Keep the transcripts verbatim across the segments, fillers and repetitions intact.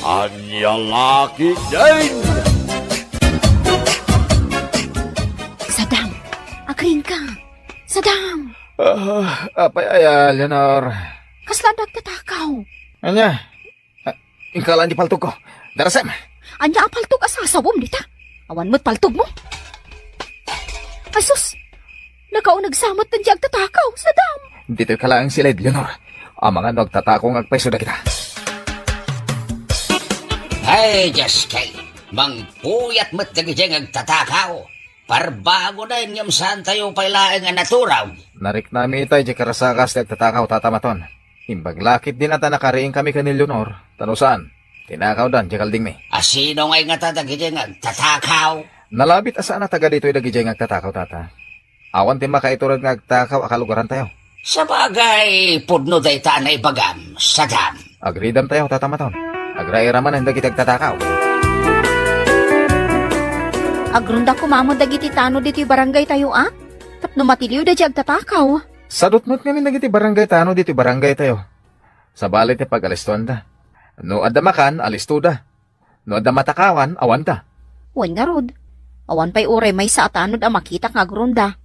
Ania la ketdin? Sadam, agriingka. Sadam! Ah, apay aya, Leonor? Kasla adda agtatakaw. Ania? Ah, inka laeng ti paltogko. Darasem! Ania a paltog a sasawem dita? Awan met paltogmo? Ay sus! Nakauneg sa met ti agtatakaw, Sadam! Ditoyka laeng siled, Leonor. Amangan no agtatakaw nga agpayso dagita. Ay, Diyos kay, mangpuyat met dagidiay nga agtatakaw. Parbago na, ngem saantayo pay laeng a naturog. Nariknami itay diay karasakas ti agtatakaw, Tata Maton. Imbag la ketdin a ta nakariingkami ken ni Leonor, ta no saan, tinakawdan diay kaldingmi. A sino ngay ngata dagidiay nga agtatakaw? Nalabit a saan a taga ditoy dagidiay nga agtatakaw, Tata. Awan ti makaitured nga agtakaw a kalugarantayo. Sabagay, pudno dayta a naibagam, Sadam. Agridamtayo, Tata Maton. Agraira manen dagiti agtatakaw. Agronda koma met dagiti tanod ditoy barangaytayo, a? Tapno matiliwda diay agtatakaw. Sadut met ngamin dagiti barangay tanod ditoy barangaytayo. Sabali ti pagalistoanda. No adda makan, alistoda. No adda matakawan, awanda. Wen ngarud, awan pay uray maysa a tanod a makitak nga agronda.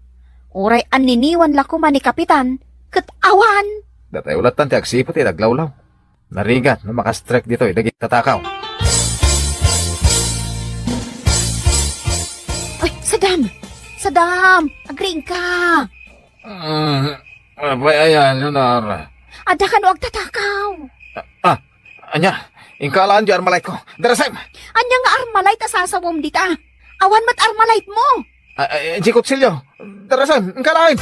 Uray anniniwan la koma ni Kapitan, ket awan! Datayo lattan ti agsipud ti naglawlaw. Narigat no maka-strike ditoy dagiti tatakaw. Ay, Sadam! Sadam! Agriingka! Ah, apay aya, Leonor? Adda kano agtatakaw. Ah, ania? Inka laeng diay Armalite ko. Darasem! Ania nga Armalite a sasawem dita? Awan met Armalite mo! Ah, eh, diay kutsilio. Darasem, inka laeng!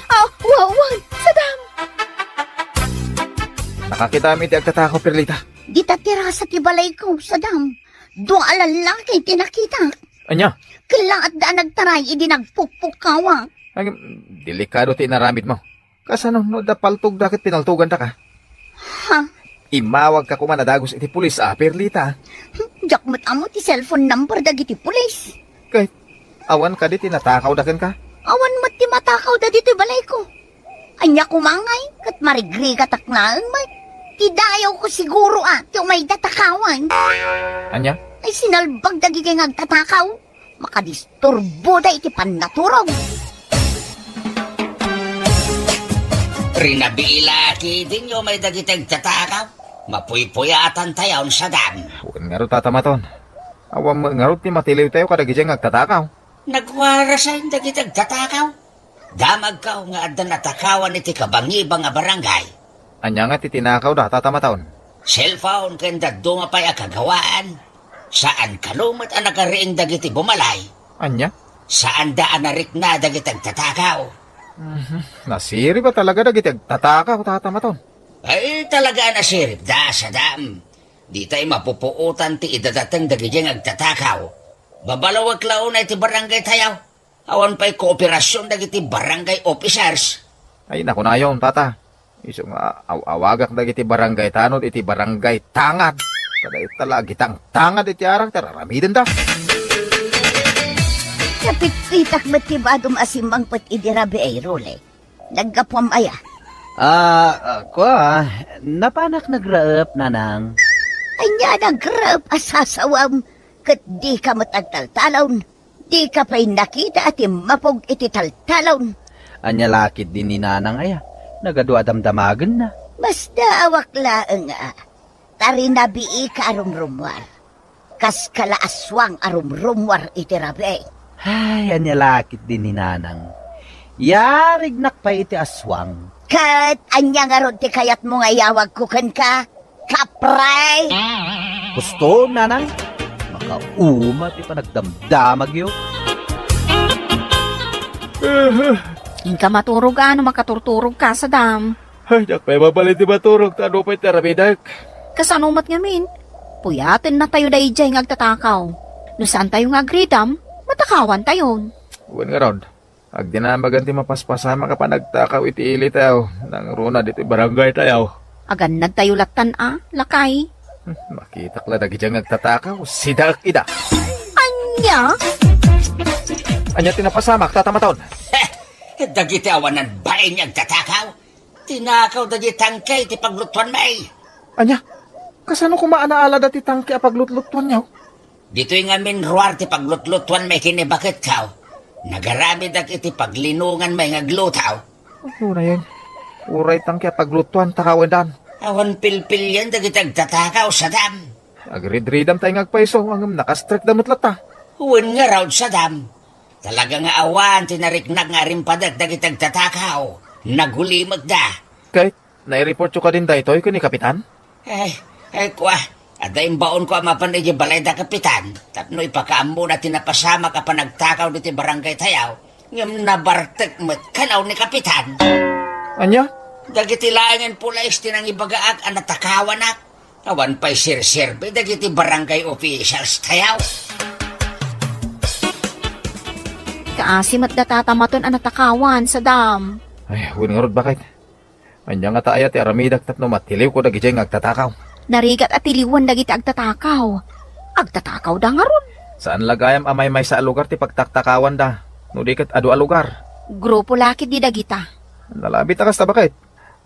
Ah, wa-, wen, Sadam! Nakakitami ti agtatakaw, Perlita. Dita ti rasa ti balayko, Sadam. Dua a lallaki ti nakitak. Ania? Ket la adda a nagtaray idi nagpukpukkawak. Ay, delikado ti inaramidmo. Kasano no adda paltogda ket pinaltogandaka? Ha? Immawagka koma a dagus iti pulis a, Perlita. Diak met ammo ti cellphone number dagiti pulis. Ket awan kadi ti natakawda kenka? Awan met ti matakawda ditoy balayko. Ania koma ngay, ket marigrigatak laeng met. Ti dayawko siguro a ti umayda takawan. Ania? Ay, sinalbag dagiti nga agtatakaw. Makadisturboda iti pannaturog. Rinabii la ketdin nga umay dagiti agtatakaw. Mapuypuyatantayon, Sadam. Wen ngarud, Tata Maton. Awan met ngarud ti matiliwtayo kadagiti nga agtatakaw. Nagwarasen dagiti agtatakaw. Damagko nga adda natakawan iti kabangibang a barangay. Ania nga ti tinakawda, Tata Maton? Cellphone ken dadduma pay a kagawaan. Saan kano met a nakariing dagiti bumalay. Ania? Saanda a narikna dagiti agtatakaw. Mhm. Nasirib a talaga dagiti agtatakaw, Tata Maton. Ay, talaga a nasiribda, Sadam. Ditay mapupuotan ti idadateng dagiti agtatakaw. Babalawek la unay ti barangaytayo. Awan pay kooperasion dagiti barangay officers. Ay, nakunayon, Tata. Isu nga aw-awagak dagiti barangay tanod iti barangay tangad. Kada ita la agitangtangad iti arak ti aramidenda. Napitpitak met ti badom a simmangpet idi rabii, Rule. Naggapuam aya? Ah, ah, kua, napanak nagraep, Nanang. Ania nagraep a sasawam ket dika met agtaltalon? Dika pay nakita a timmapog iti taltalon. Ania la ketdi ni Nanang aya? Nagadu a damdamagenna. Masdaawak laeng a. Ta rinabiika a rumrumuar. Kaska la aswang a rumrumuar iti rabii. Ay, ania la ketdi ni Nanang? Yarignak pay iti aswang. Ket ania ngarud ti kayatmo nga iyawagko kenka? Kapre! Kustom, Nanang. Makauma ti panagdamdamagyo. Inka maturog a no makaturturogka, Sadam. Ay, diak pay mabalin ti maturog ta ano pay ti aramidek. Kasano met ngamin? Puyatennatayo daydiay nga agtatakaw. No saantayo nga agridam, matakawantayon. Wen ngarud, agdinamagan ti mapaspasamak a panagtakaw iti ilitayo, nangruna ditoy barangaytayo. Agannadtayo lattan a, lakay. Hmm, makitak la dagiti nga agtatakaw, sidaek ida. Ania? Ania ti napasamak, Tata Maton? Heh! Dagiti awanan bain nga agtatakaw, tinakaw dagiti tangke ti paglutuanmi. Ania? Kasano koma a naalada ti tangke a paglutlutuanyo? Ditoy ngamin ruar ti paglutlutuan may ken ni baketko. Nagaramidak iti paglinongan may nga agluto. Uray, uray tangke a paglutuan, takawendan. Awan pilpilian dagiti agtatakaw, sadam. Agridridam tay nga agpayso, ngem nakastrekda met latta. Wen ngarud, sadam. Talaga nga awan ti nariknak nga arimpadek dagiti agtatakaw. Nagulimekda. Ket naireportyo kadin daytoy ken ni Kapitan? Ay, ay, kua, adda imbaonko a mapan idiay balay da Kapitan tapno ipakaammona ti napasamak a panagtakaw ditoy barangay tayo, ngem nabartek met kano ni Kapitan. Ania? Dagiti laengen pulis ti nangibagaak a natakawanak. Awan pay serserbi dagiti barangay officials tayo. Kaasi met data tamaton a natakawan, sadam. Ay, wen ngarud, bakit? Ania ngata aya ti aramidak tapno matiliwko dagidiay nga agtatakaw? Narigat a tiliwen dagiti agtatakaw. Agtatakawda ngarud. Saan la gayam a maymaysa a lugar ti pagtaktakawanda, no di ket adu a lugar? Grupo la ketdi dagita. Nalabit a kasta, bakit?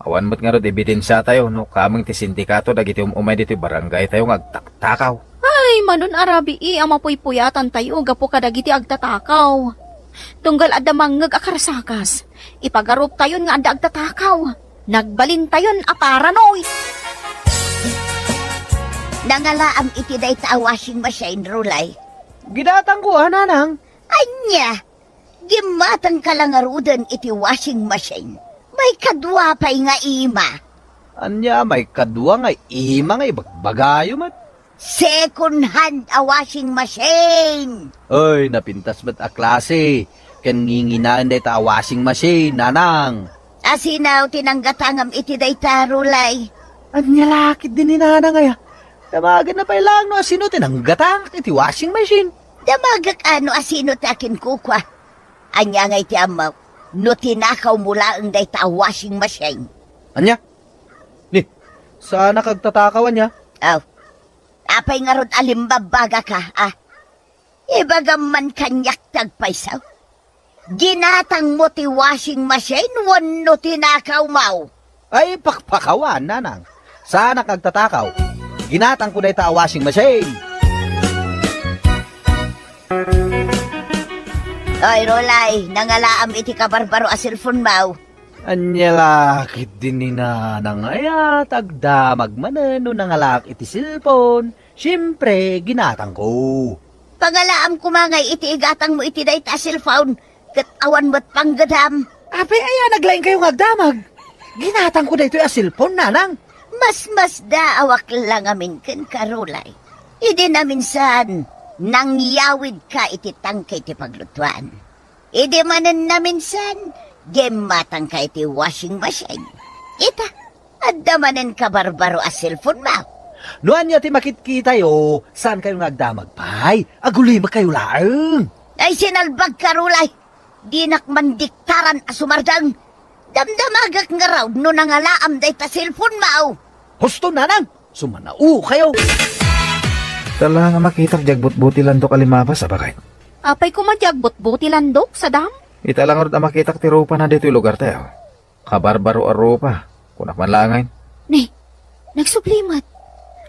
Awan met ngarud ebidensiatayo no kameng ti sindikato dagiti um-umay ditoy barangaytayo nga agtaktakaw. Ay, manon a rabii a mapuypuyatantayo gapu kadagiti agtatakaw. Tunggal adda mangngeg a karasakas, ipagaruptayon nga adda agtatakaw. Nagbalintayon a paranoid. Nangalaam iti dayta a washing machine, Rulay. Ginatangko, a, nanang. Ania? Gimmatangka la ngaruden iti washing machine. Maikadua pay nga ima. Ania, maikadua nga ima nga ibagbagayo met? Second hand a washing machine. Ay, napintas met a klase ken nginginaen dayta a washing machine, nanang. Asino ti nanggatangam iti dayta, Rulay? Ania la ketdi ni nanang aya? Damagenna pay laeng no asino ti nanggatangak iti washing machine. Damagek a no asino ti akinkukua. Ania ngay ti ammok no tinakawmo laeng dayta a washing machine? Ania? Ni, saanak agtatakaw, ania? Aw, apay ngarud a limbabbagaka, a? Ibagam man kaniak ti agpayso. Ginatangmo ti washing machine wenno tinakawmo? Ay, pakpakawan, nanang. Saanak agtatakaw. Ginatangko dayta a washing machine. Oy, Rolay, nangalaam iti kabarbaro a cellphone-mo. Ania la ketdi ni nanang aya, agdamag manen no nangalaak iti cellphone. Siempre, ginatangko. Pangalaam koma ngay iti igatangmo iti dayta a cellphone, ket awan met panggedam. Apay aya naglaingkayo nga agdamag? Ginatangko daytoy a cellphone, nanang. Masmasdaawak la ngamin kenka, Rolay. Idi naminsan, nangyawidka iti tangke ti paglutuan. Idi manen naminsan, gimmatangka iti washing machine. Ita, adda manen kabarbaro a cellphone-mo. No ania ti makitkitayo, saankayo nga agdamag pay? Agulimekkayo laeng. Ay, sinalbagka, Rolay. Dinak mandiktaran a sumardeng. Damdamagek ngarud no nangalaam dayta cellphone-mo. Husto, nanang! Sumanao kayo! Ita la nga makitak diay agbutbutilandok a limabas, a, bakit? Apay koma diay agbutbutilandok, sadam? Ita la ngarud a makitak ti rupana ditoy lugartayo. Kabarbaro a rupa, kunak man laengen. Ni, nagsubli met.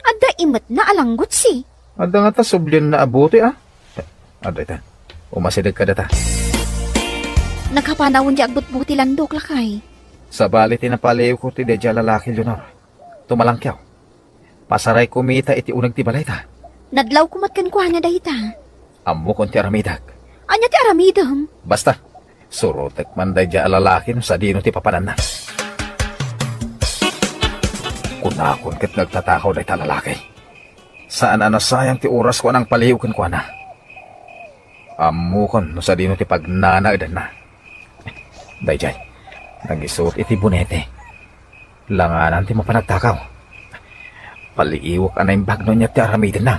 Adda imetna a langgutsi. Adda ngata sublianna a buti, a? Adda ita. Umasideg kadata. Nagkapanawen diay agbutbutilandok, lakay. Sabali ti napaliiwko ti daydiay a lalaki, Leonor. Tumalangkaw. Pasarayko met ita iti uneg ti balayta. Nadlawko met kenkuana dayta. Ammokon ti aramidek. Ania ti aramidem? Basta, surotek man daydiay a lalaki no sadino ti papananna. Kunakon ket nga agtatakaw dayta a lalaki. Saan a nasayang ti orasko a nangpaliiw kenkuana. Ammokon no sadino ti pagnanaedanna. Daydiay, nagisuot iti bonete. Langanan ti mapan agtakaw. Paliiwek a naimbag no ania ti aramidenna.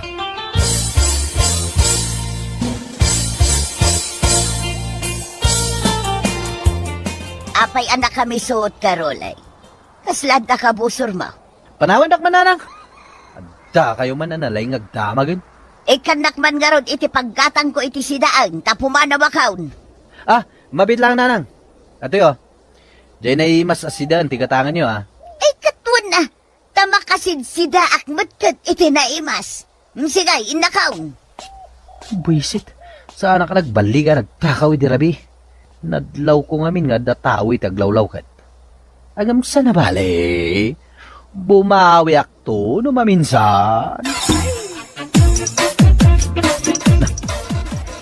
Apay a nakamisuot, Karolay? Kasla adda kabusormo? Panawandak man, nanang. Adda kayo man a nalaing nga agdamagen. Ikkannak man ngarud iti paggatangko iti sidaen ta pumanawakon. Ah, mabiit lang, nanang. Atoy, o. Diay naimas a sidaen ti gatanganyo, a. Ay, ket wen a. Ta makasidsidaak met ket iti naimas. Sige, innakaw. Buisit. Saanak a nagballiga a nagtakaw idi rabii. Nadlawko ngamin nga adda tao iti aglawlaw ket. Ngem saan a bale? Bumawiakto no maminsan.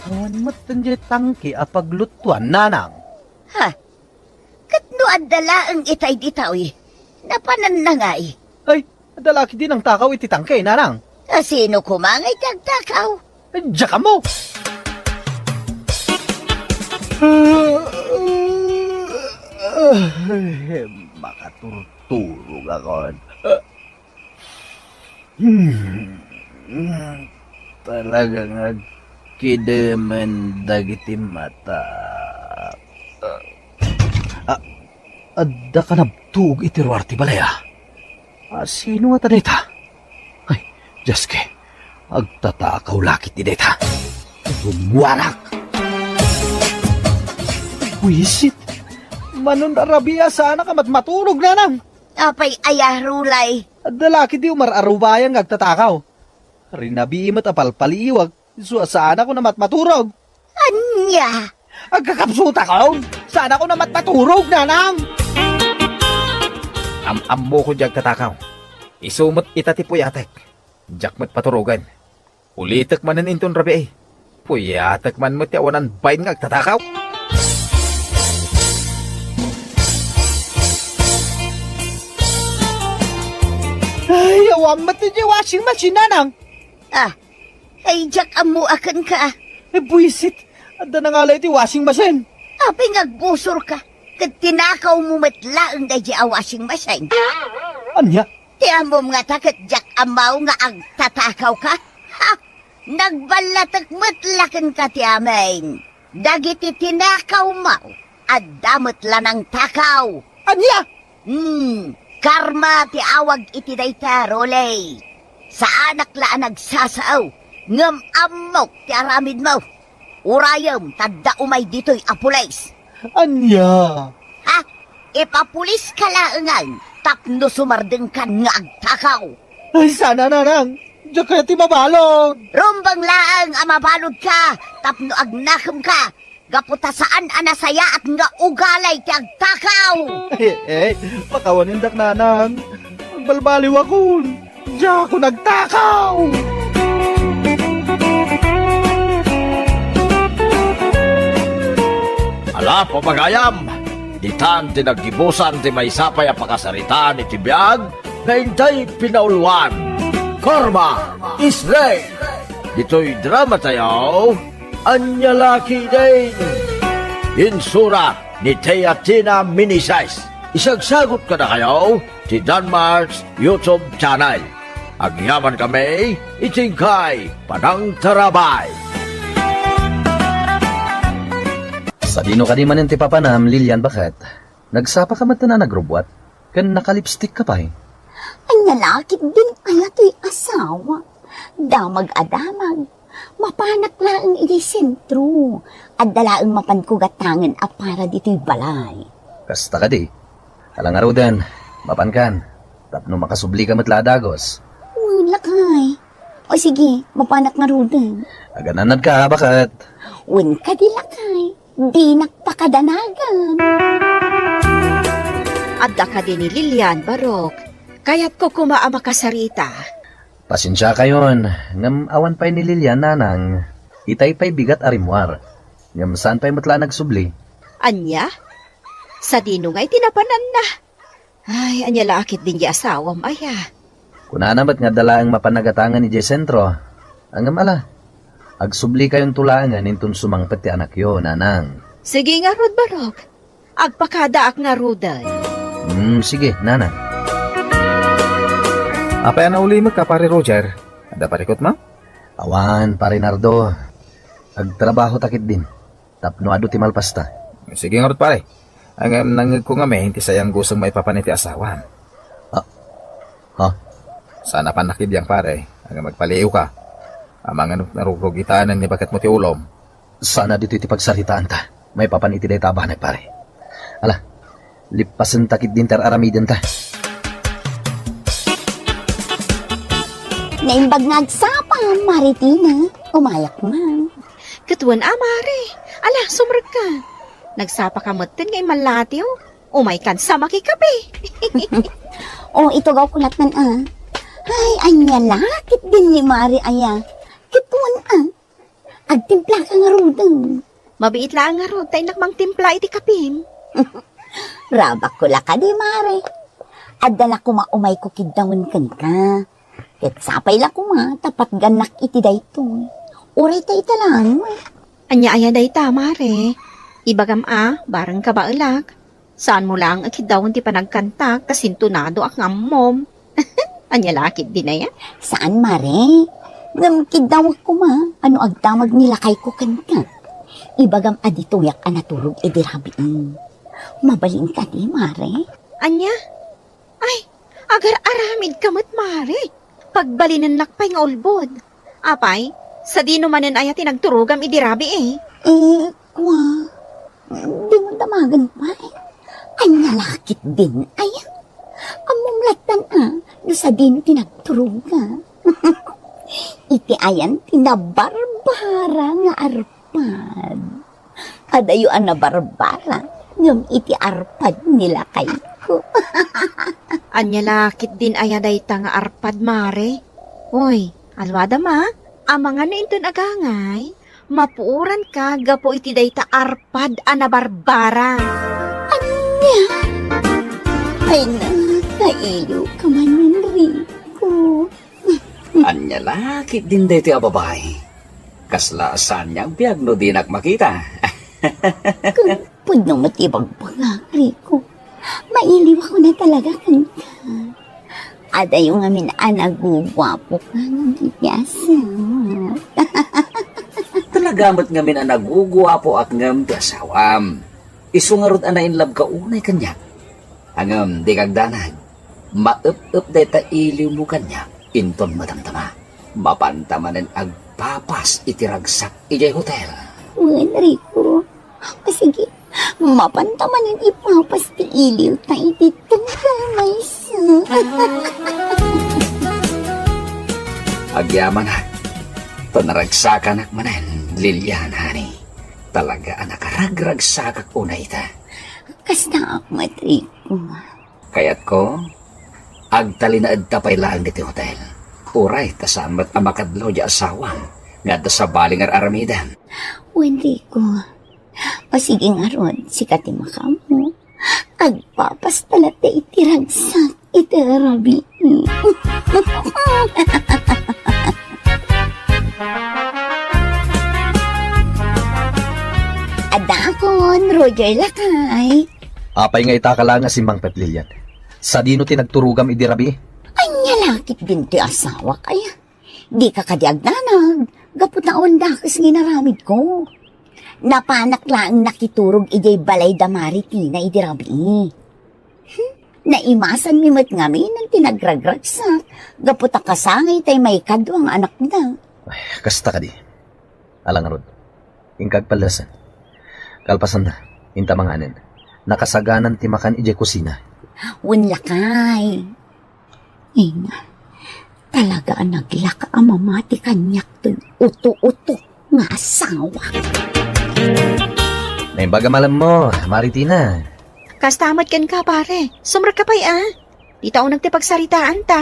Awan met diay tangke a pagluttuan, nanang. Ha? Ket no adda laeng itay ditoy, napananna ngay? Ay, adda la ketdi nangtakaw iti tangke, nanang. A, sino koma ngay ti agtakaw? Diak ammo. Makaturturogakon. Hmm. Talaga nga agkidemen dagiti mata. Ah, adda kanabtuog iti ruar ti balay, a? A, sino ngata dayta? Ay, Dios ko, agtatakaw la ketdi dayta. Rummuarak. Buisit. Mano a rabii a saanak a matmaturog, nanang. Apay aya, Rulay? Adda la ketdi umar-arubayan nga agtatakaw. Rinabii met a palpaliiwak, isu a saanakon a matmaturog. Ania? Agkakapsutakon? Saanakon a matmaturog, nanang! Am-ammokon diay agtatakaw. Isu met ita ti puyatek. Diak met paturogen. Ulitek manen inton rabii. Puyatek man met ti awanan bain nga agtatakaw. Ay, awan met diay washing machine, nanang. Ah, ay, diak ammo a kenka. Ay, buisit. Adda nangala iti washing machine. Apay nga agbusorka? Ket tinakawmo met laeng daydiay a washing machine. Ania? Ti ammom ngata ket diak ammo nga agtatakawka? Ha? Nagballatek met la kenka ti amin. Dagiti tinakawmo, adda met la nangtakaw. Ania? Hmm, karma ti awag iti dayta, Rolly. Saanak la a nagsasao, ngem ammok ti aramidmo. Urayem ta adda umay ditoy a pulis. Ania? Ha? Ipapuliska laengen tapno sumardengkan nga agtakaw. Ay, saan a, nanang. Diak kayat ti mabalud. Rumbeng laeng a mabaludka tapno agnakemka gapu ta saan a nasayaat nga ugali ti agtakaw. Eh, eh, pakawanendak, nanang. Agbalbaliwakon. Diakon agtakaw. Ala, pagayam, ditan ti naggibusan ti maysa pay a pakasaritaan iti biag nga intay pinauluan. Karma is real. Ditoy drama tayo, Ania la ketdin? Insura ni Tia Tina Minises. Isagsagut kadakayo ti Danmark's YouTube channel. Agyaman kami iti inkay panangtarabay. Sadino kadi manen ti papanam, Lilian, baket? Nagsapaka met a nagrubbuat, ken nakalipstikka pay. Ania la ketdin aya toy asawa? Damag a damag. Mapanak laeng idiay sentro. Adda laeng mapanko gatangen a para ditoy balay. Kasta kadi. Ala ngaruden, mapankan. Tapno makasublika met la a dagus. Wen, lakay. O sige, mapanak ngaruden. Agananadka, baket? Wen kadi, lakay. Dinak pakadanagan. Adda kadi ni Lilian, Barok? Kayatko koma a makasarita. Pasensiakayon, ngem awan pay ni Lilian, nanang. Itay pay bigat a rimmuar. Ngem saan pay met la a nagsubli. Ania? Sadino ngay ti napananna? Ay, ania la a ketdin diay asawam aya? Kunana met nga adda laeng mapan a gatangen idiay sentro. Ngem ala, agsublikayon to laengen inton sumangpet ti anakyo, nanang. Sige ngarud, Barok. Agpakadaak ngaruden. Hmm, sige, nanang. Apay a naulimekka, Pare Roger? Adda parikutmo? Awan, Pare Nardo. Agtrabaho ta ketdin. Tapno adu ti malpasta. Sige ngarud, pare. Ngem nangngegko ngamin ti sayang gusto maipapan iti asawam. Ah, ha? Saan a pannakiddiang, pare. Ngem agpaliiwka. Amangan narugrugitan ni baketmo ti ulom. Saan a ditoy ti pagsaritaanta. Maipapan iti dayta a banag, pare. Ala, lippasenta ketdin ti ar-aramidenta. Naimbag nga agsapa, Mare Tina. Umayak man. Ket wen a, Mare. Ala, sumrekka. Nagsapaka metten nga immallatiw. Umaykan sa makikape. O, itugawko lattan a. Ay, ania la ketdin ni Mare aya. Ket wen a. Agtimplaka ngaruden. Mabiit laeng ngarud ta innak mangtimpla iti kapim. Rabakko la kadi, Mare. Adda la koma umayko kiddawen kenka. Ket sapay la koma ta patgannak iti daytoy. Uray ta ita laeng. Ania aya dayta, Mare? Ibagam a, bareng kabaelak. Saanmo laeng a kiddawen ti panagkantak ta sintonado a nga ammom. Ania la ketdin aya? Saan, Mare. Ngem kiddawek koma a no agdamag ni lakayko kenka. Ibagam a ditoyak a naturog idi rabii. Mabalin kadi, Mare? Ania? Ay, agar-aramidka met, Mare. Pagbalinennak pay nga ulbod. Apay, sadino manen aya ti nagturogam idi rabii? Eh, kua, dimo damagen pay. Ania la ketdin aya? Ammom lattan a, no sadino ti nagturogam. Iti ayan ti nabarbara nga arpad. Adayo a nabarbara, ngem iti arpad ni lakayko. Ania la ketdin aya dayta nga arpad, Mare? Oy, alwadam a, amangan no inton agangay, mapuoranka gapu iti dayta arpad a nabarbara. Ania? Ay, nakailiwka man, Enrico. Ania la ketdin daytoy a babai? Kasla a saan nga agbiag no dinak makita? Ket pudno met ti ibagbagak, Rico. Mailiwak una talaga kenka. Adayo ngamin a naguguapoka ngem ti asawa. Talaga met ngamin a naguguapoak ngem ti asawam. Isu ngarud a nainlabka unay kaniak. Ngem dika agdanag, maep-ep dayta iliwmo kaniak inton madamdama. Mapanta manen agpapas iti ragsak idiay hotel. Wen, Rico. O sige, mapanta manen ipapas ti iliwta iti tunggal maysa. Agyamanak, ta naragsakanak manen, Lilian, honey. Talaga a nakaragragsakak unay ita. Kastaak met, Rico. Kayatko, agtalinaedta pay laeng ditoy hotel. Uray ta saan met a makadlaw diay asawam nga adda sabali nga ar-aramidem. Wen, Rico. O sige ngarud, sika ti makaammo. Agpapasta latta iti ragsak iti rabii. Addaakon, Roger lakay. Apay nga ita ka laeng a simmangpet, Lilian? Sadino ti nagturogam idi rabii? Ania la ketdin ti asawak aya? Dika kadi agdanag, gapu ta awan dakes nga inaramidko. Napanak laeng nakiturog idiay balay da Mare Tina idi rabii. Hmm, naimasanmi met ngamin ti nagragragsak, gapu ta kasangay tay maikadua nga anakda. Ay, kasta kadi. Ala ngarud, inka agpallasen. Kalpasanna, inta manganen. Nakasaganan ti makan idiay kusina. Wen lakay. Ina, talaga a naglaka a mamati kaniak toy uto-uto nga asawa. Naimbag a malemmo, Mare Tina. Kasta met kenka, pare. Sumrekka pay a. Dita uneg ti pagsaritaanta.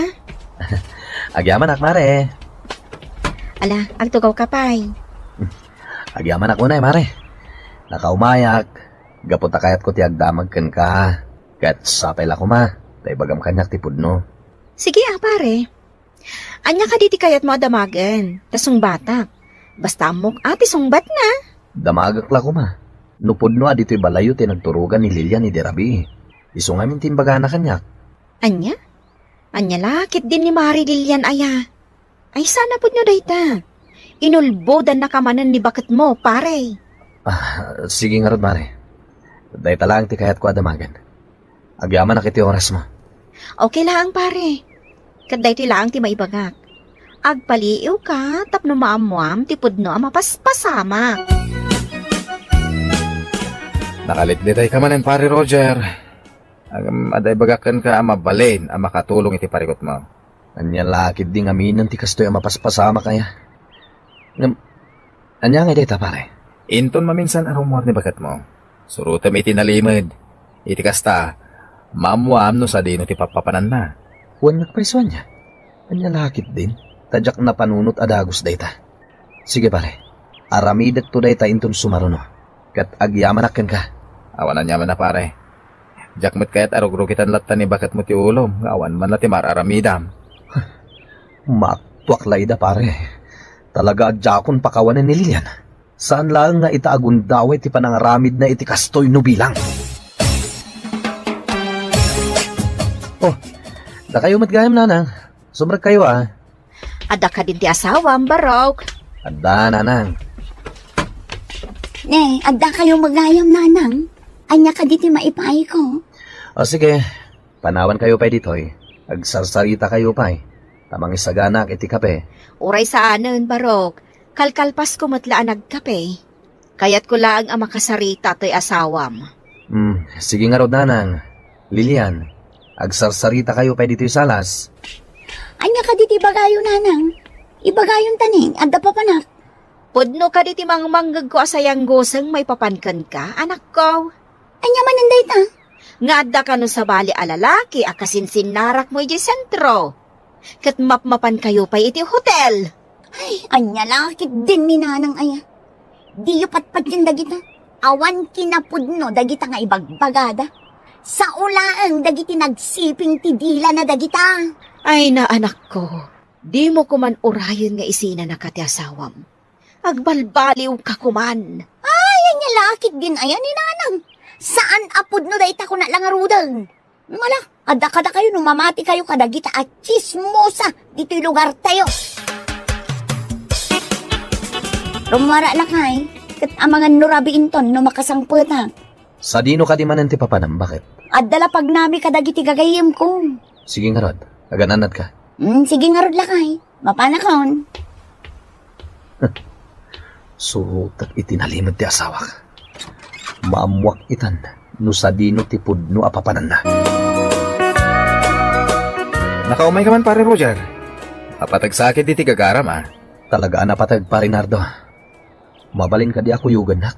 Agyamanak, Mare. Ala, agtugawka pay. Agyamanak unay, Mare. Nakaumayak, gapu ta kayatko ti agdamag kenka. Ket sapay la koma, ta ibagam kaniak ti pudno. Sige a, pare. Ania kadi ti kayatmo a damagen? Ta sungbatak. Basta ammok a ti sungbatna. Damagek la koma. No pudno a ditoy balayyo ti nagturogan ni Lilian idi rabii. Isu ngamin ti imbagana kaniak. Ania? Ania la ketdin ni Mare Lilian aya? Ay, saan a pudno dayta. Inulbodannaka manen ni baketmo, pare. Ah, sige ngarud, Mare. Dayta laeng ti kayatko a damagen. Agyamanak iti orasmo. Okay laeng, pare. Ket daytoy laeng ti maibagak. Agpaliiwka tapno maammoam ti pudno a mapaspasamak. Nakalitnitayka manen, Pare Roger. Ngem adda ibagak kenka a mabalin a makatulong iti parikutmo. Ania la ketdi ngamin ti kastoy a mapaspasamak aya? Ngem, ania ngay dayta, pare? Inton maminsan a rummuar ni baketmo, surotem iti nalimed. Iti kasta, maammoam no sadino ti pappapananna. Wen, nagpayso ania? Ania la ketdin? Ta diak napanunot a dagus dayta. Sige, pare. Aramidekto dayta inton sumaruno. Ket agyamanak kenka. Awan aniamanna, pare. Diak met kayat a rugrugitan latta ni baketmo ti ulom nga awan man la ti mar-aramidam. Maaktuak la ida, pare. Talaga a diakon pakawanen ni Lilian. Saan laeng nga ita a gundaway ti panangaramidna iti kastoy no bilang. Oh, dakayo met gayam, nanang. Sumrekkayo, a. Adda kadin ti asawam, Barok? Adda, nanang. Ne, adda kayo met gayam, nanang. Ania kadi ti maipaayko? O sige, panawankayo pay ditoy. Agsarsaritakayo pay. Ta mangisaganaak iti kape. Uray saanen, Barok. Kalkalpasko met la a nagkape. Kayatko laeng a makasarita toy asawam. Hmm, sige ngarud, nanang. Lilian, agsarsaritakayo pay ditoy salas. Ania kadi ti ibagayo, nanang? Ibagayon ta ni, adda papanak. Pudno kadi ti mangmanggegko a sayangguseng maipapan kenka, anakko? Ania manen dayta? Nga adda kano sabali a lalaki a kasinsinnarakmo idiay sentro. Ket mapmapankayo pay iti hotel. Ay, ania la ketdin ni nanang aya? Diyo patpatien dagita. Awan kinapudno dagita nga ibagbagada. Sao laeng dagiti nagsiping ti dilana dagita. Ay, na, anakko, dimo koman urayen nga isinanaka ti asawam. Agbalbaliwka koman. Ay, ania la ketdin aya ni nanang? Saan a pudno dayta, kuna la ngaruden. Ala, adda kadakayo no mamatikayo kadagita a tsismosa ditoy lugartayo. Rummuara lakay, ket amangan no rabii inton no makasangpetak. Sadino kadi manen ti papanam, baket? Adda la pagnami kadagiti gagayyemko. Sige ngarud, agan-annadka. Mm, sige ngarud lakay. Mapanakon. Surotek iti nalimed ti asawak. Maammoak itan no sadino ti pudno a papananna. Nakaumayka man, Pare Roger. Apateg sa ketdi ti gagaram, a. Talaga a napateg, Pare Nardo. Mabalin kadi a kuyogennak?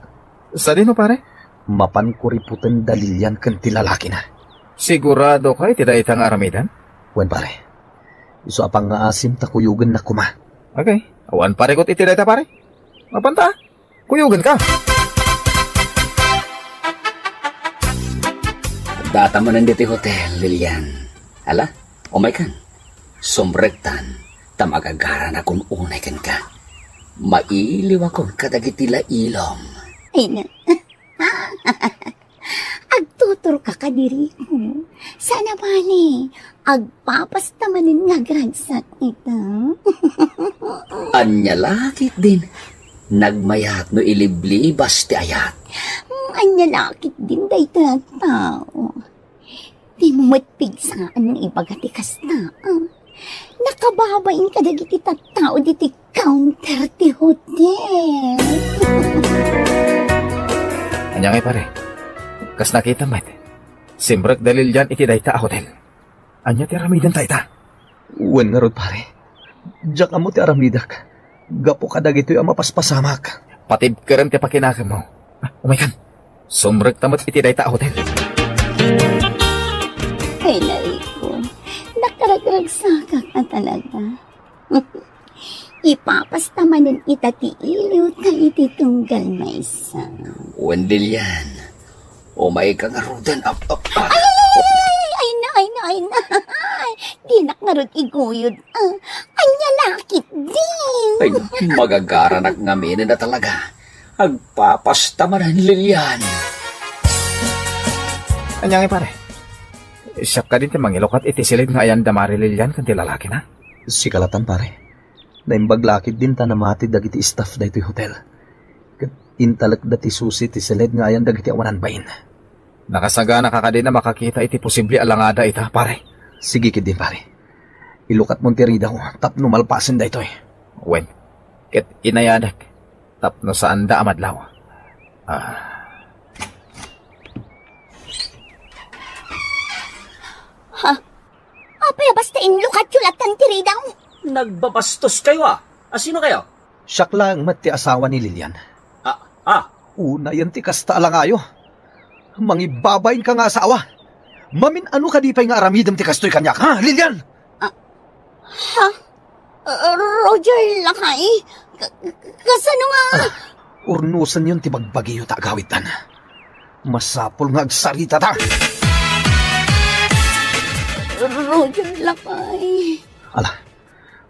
Sadino, pare? Mapan kuriputen da Lilian ken ti lalakina. Sigurado ka iti dayta nga aramiden? Wen, pare. Isu a pangngaasim ta kuyogennak koma. Okay. Awan parikut iti dayta, pare. Mapanta? Kuyogenka. Addata manen ditoy hotel, Lilian. Ala, umaykan. Sumrektan, ta magagaranakon unay kenka. Mailiwakon kadagiti lailom. Ay, na. Agtuturka kadi, Rico. Saan a bale, agpapasta manen nga agragsak ita. Ania la ketdin, nagmayat no iliblibas ti ayat. Mm, ania la ketdin dayta a tao. Dimo met pigsaan nga ibaga ti kasta, ah. Nakababain kadagiti tattao ditoy counter ti hotel. Ania ngay, pare? Kas nakita met, simrek da Lilian iti dayta a hotel. Ania ti aramidenta ita? Wen ngarud, pare. Diak ammo ti aramidek gapu kadagitoy a mapaspasamak. Patibkerem ti pakinakemmo. Ah, umaykan. Sumrekta met iti dayta a hotel. Ay, naikon. Nakaragragsakak a talaga. Ipapasta manen ita ti iliwta iti tunggal maysa. Wen, Lilian, umayka ngaruden, ap-, ap-, ah. Ay, ay, ay, ay, na, ay, na, ay, na. Ay, dinak ngarud iguyod. Ah, ania la ketdin? Ay, magagaranak ngamin a talaga. Agpapasta manen, Lilian. Ania ngay, pare? Siak kadi ti mangilukat iti siled nga ayan da Mari Lilian ken ti lalakina? Sika latan, pare. Naimbag la ketdin ta namati dagiti staff daytoy hotel. Ket intalekda ti susi ti siled nga ayan dagiti awanan bain. Nakasaganaka kadin a makakita iti posible a langada ita, pare? Sige ketdin, pare. Ilukatmon ti ridaw tapno malpasen daytoy. Wen, ket inayadek tapno saanda a madlaw. Ah. Ha? A Pay a basta inlukatyo latta ti ridaw. Nagbabastoskayo, a. A, sino kayo? Siak laeng met ti asawa ni Lilian. Ah, ah. Unayen ti kasta a langayo. Mangibabainka nga asawa. Mamin-ano kadi pay nga aramidem ti kastoy kaniak, ha, Lilian? Ah, ha? Ah, Roger, lakay? Ka-, ka-, kasano nga? Ah, urnosenyon ti bagbagiyo ta agawidtan. Masapul nga agsaritata. Roger, lakay. Ala,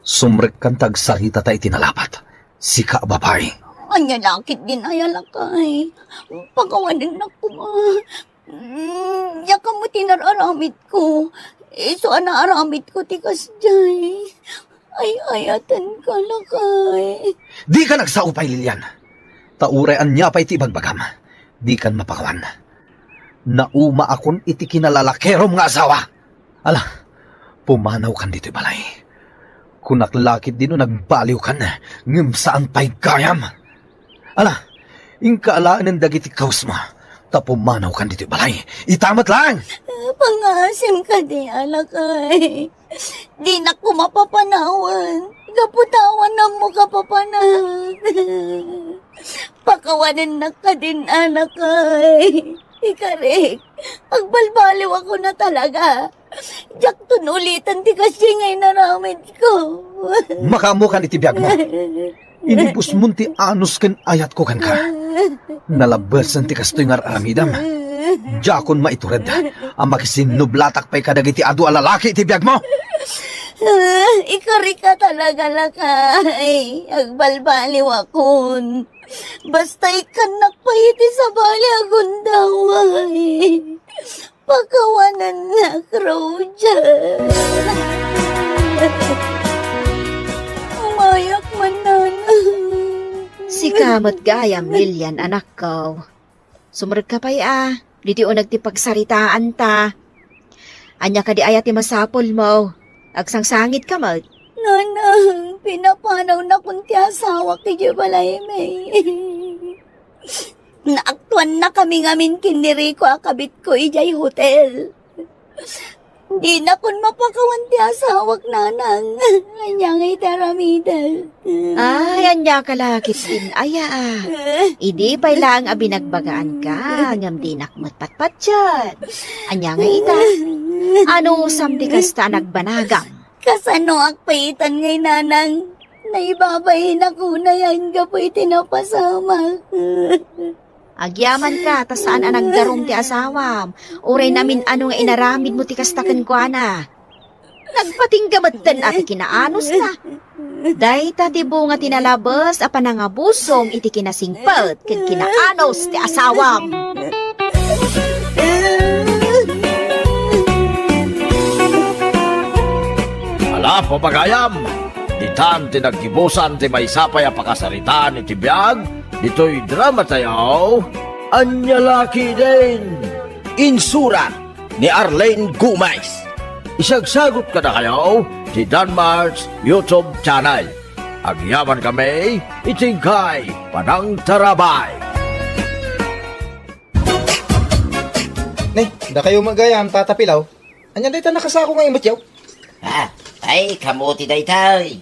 sumrekkan ta agsaritata iti nalapat. Sika a babai. Ania la ketdin aya, lakay? Pakawanennak koma. Mm, diak ammo ti nar-aramidko. Isu a naaramidko ti kasdiay. Ay-ayatenka, lakay. Dikan agsao pay, Lilian. Ta uray ania pay ti ibagbagam, dikan mapakawan. Naumaakon iti kinalalakerom nga asawa. Ala, pumanawkan ditoy balay. Kunak la ketdi no nagbaliwkan, ngem saan pay gayam. Ala, inka alaenen dagiti kawesmo, ta pumanawkan ditoy balay. Ita met laeng! Pangngaasim kadi, lakay. Dinak koma papanawen. Gapu ta awan ammoka papanak. Pakawanennak kadin, lakay. Ikarik, agbalbaliwakon a talaga. Diakton uliten ti kasdiay nga inaramidko. Makaammokan iti biagmo. Inibusmon ti anus ken ayatko kenka. Nalabesen ti kastoy nga ar-aramidem. Diakon maitured a makisinnublatak pay kadagiti adu a lalaki iti biagmo. Ikarik a talaga, lakay. Agbalbaliwakon. Basta ikkannak pay iti sabali a gundaway. Pakawanennak, Roger. Umayak man, nanang. Sika met gayam, Lilian, anakko. Sumrekka pay a, ditoy uneg ti pagsaritaanta. Ania kadi aya ti masapulmo? Agsangsangitka met. Nanang, pinapanawnakon ti asawak idiay balaymi. Naaktuannakami ngamin ken ni Rico a kabitko idiay hotel. Dinakon mapakawan ti asawak, nanang. Ania ngay ti aramidek? Ay, ania ka la ketdin aya, a. Idi pay laeng a binagbagaanka, ngem dinak met patpatien. Ania ngay ita? Anusam ti kasta a nagbanagam? Kasanoak pay itan ngay, nanang? Naibabainnak unay gapu iti napasamak. Agyamanka ta saan a nagdarum ti asawam, uray namin-ano nga inaramidmo ti kasta kenkuana. Nagpatingga metten a ti kinaanusna. Dayta ti bunga ti nalabes a panangabusom iti kinasingpet ken kinaanus ti asawam. Ala, papagayam! Ditan ti naggibusan ti maysa pay a pakasaritaan iti biag ditoy drama tayo, Ania La Ketdin? Insurat ni Arlene Gomez. Isagsagut kadakayo ti Danmar's YouTube channel. Agyaman kami iti inkay panangtarabay. Ne, dakayo met gayam, Tata Pilaw. Ania dayta nakasako nga imetyo? Ah, ay, kamu ti daytay.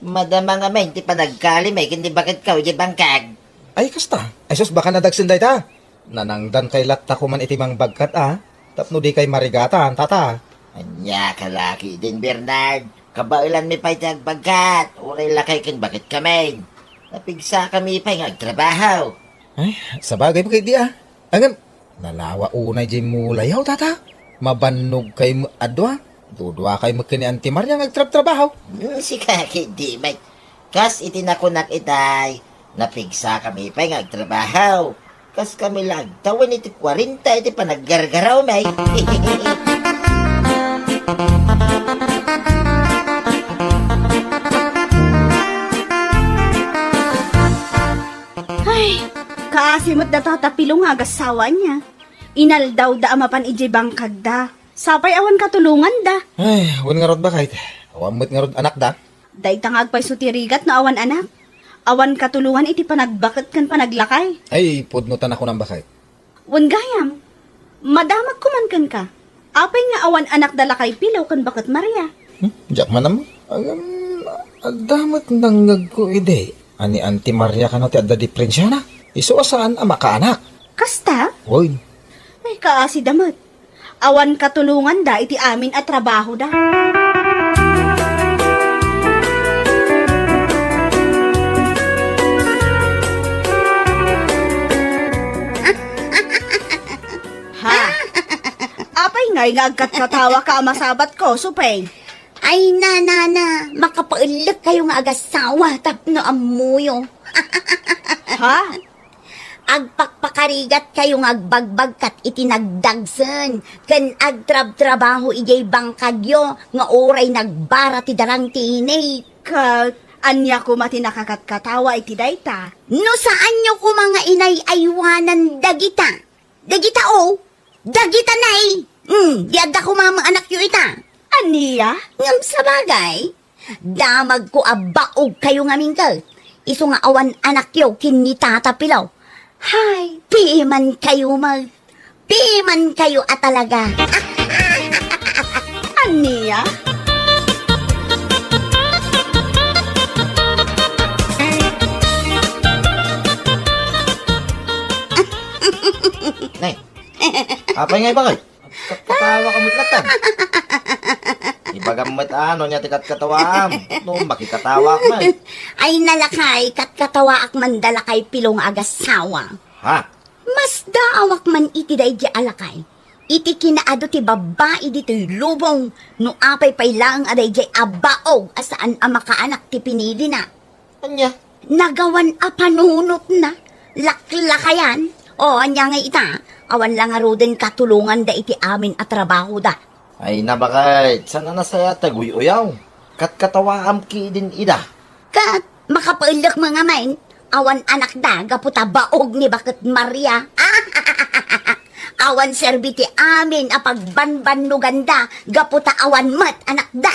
Madama ngamin ti panagkalim ken ti baketko idiay bangkag. Ay, kasta. Ay, sus, baka nadagsen dayta. Nanangdankay latta koman iti mangbagkat, a, tapno dikay marigatan, tata. Ania ka la ketdin, Bernard? Kabaelanmi pay ti agbagkat, uray lakay ken baket kami. Napigsakami pay nga agtrabaho. Ay, sabagay met ketdi, a. Ngem, nalawa unay diay mulayaw, tata. Mabannogkay met a dua. Duduakay met ken ni Auntie Maria nga agtrabtrabaho. Hmm, sika ketdi met. Kas iti nakunak itay, napigsakami pay nga agtrabaho. Kas kami la agtawen iti kuarenta iti panaggargarawmi. Ay, kaasi met da Tata Pilo nga agassawa ania. Inaldawda a mapan idiay bangkagda. Sapay awan katulonganda. Ay, wen ngarud, baket. Awan met ngarud anakda. Dayta nga agpayso ti rigat no awan anak. Awan katulongan iti panagbaket ken panaglakay. Ay, pudno ta nakunam, baket. Wen gayam, madamagko man kenka. Apay nga awan anakda lakay Pilaw ken baket Maria? Hmm, diak man ammo. Agam, adda met nangngegko idi. Ni Auntie Maria kano ti adda diperensiana. Isu a saan a makaanak. Kasta? Oy. Ay, kaasida met. Awan katulonganda iti amin a trabahoda. Ha? Apay ngay nga agkatkatawaka a masabatko, Supeng? Ay, nanana, makapaellek kayo nga agasawa tapno ammoyo. Ha? Agpakpakarigat kayo nga agbagbagkat iti nagdagsen ken agtrabtrabaho idiay bangkagyo nga uray nagbara ti darang ti inik. Ket ania koma ti nakakatkatawa iti dayta? No saanyo koma nga inay-aywanan dagita, dagita o, dagita nay, mm, di adda koma met anakyo ita. Ania? Ngem sabagay, damagko a baog kayo ngamin ket isu nga awan anakyo ken ni Tata Pilaw. Hay, piman kayo met. Piman kayo a talaga. Ania? Nay, apay ngay bakay? Katkatawa ka met latta. Ibagam met ano nia ti katkatawaam. No, makikatawaak man. Ay, nalakay, katkatawaak man da lakay Pilaw nga agasawa. Ha? Masdaawak man iti daydiay a lakay. Iti kinaadu ti babbai ditoy lubong, no apay pay laeng a daydiay a baog a saan a makaanak ti pinilina. Ania? Nagawan a panunotna. Laklakayan. O, ania ngay ita? Awan la ngaruden katulonganda iti amin a trabahoda. Ay, nabakay, saan a nasayaat ti aguy-uyaw? Katkatawaam ketdin ida. Ket makapaellek met ngamin, awan anakda gapu ta baog ni baket Maria. Awan serbi ti amin a pagbanbannoganda gapu ta awan met anakda.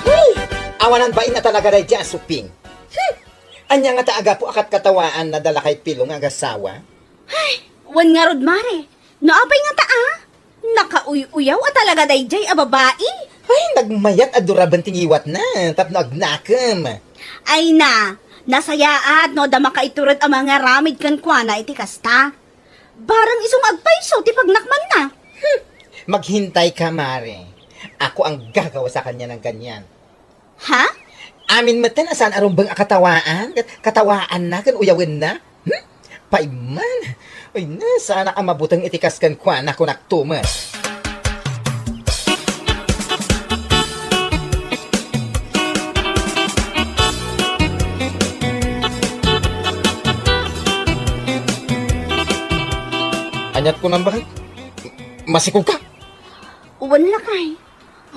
Hey! Awanan bain a talaga daydiay a Supeng. Hmm! Ania ngata a gapu a katkatawaanna da lakay Pilaw nga agasawa? Ay, wen ngarud, Mare. No apay ngata a? Nakauy-uyaw a talaga daydiay a babai. Ay, nagmayat a duraben ti ngiwatna tapno agnakem. Ay na, nasayaat no adda makaitured a mangaramid kenkuana iti kasta. Barang isu nga agpayso ti pagnakmanna. Hmm. Maghintay ka, Mare. Ako ang gagawa sa kanya ng ganyan. Ha? Amin metten a saan a rumbeng a katawaan, kat-, katawaanna ken uyawenna. Hmm? Paimman. Ay na, saanak a mabuteng iti kas kenkuana, kunak tumet. Aniat kunam, bakit? Masikog ka? Wen lakay.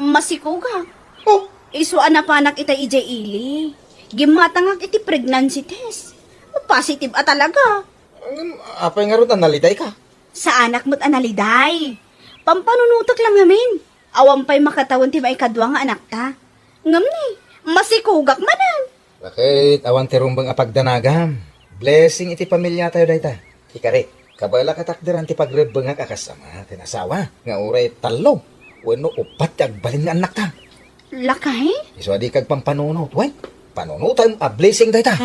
Masikogak. Oh. Isu a napanak ita idiay ili. Gimmatangak iti pregnancy test. Positive a talaga. Ngem, apay ngarud a naliday ka? Saanak met a naliday. Pampanunotek la ngamin. Awan pay makatawen ti maikadua nga anakta. Ngem ni, masikogak manen. Bakit awan ti rumbeng a pagdanagam? Blessing iti pamilia tayo dayta. Ikari, kabala katakderan ti pagrebbengak a kas ama ken asawa nga uray tallo wenno uppat ti agbalin nga annakta. Lakay? Isu a di kagpampanunot, wen? Panunotem a blessing dayta.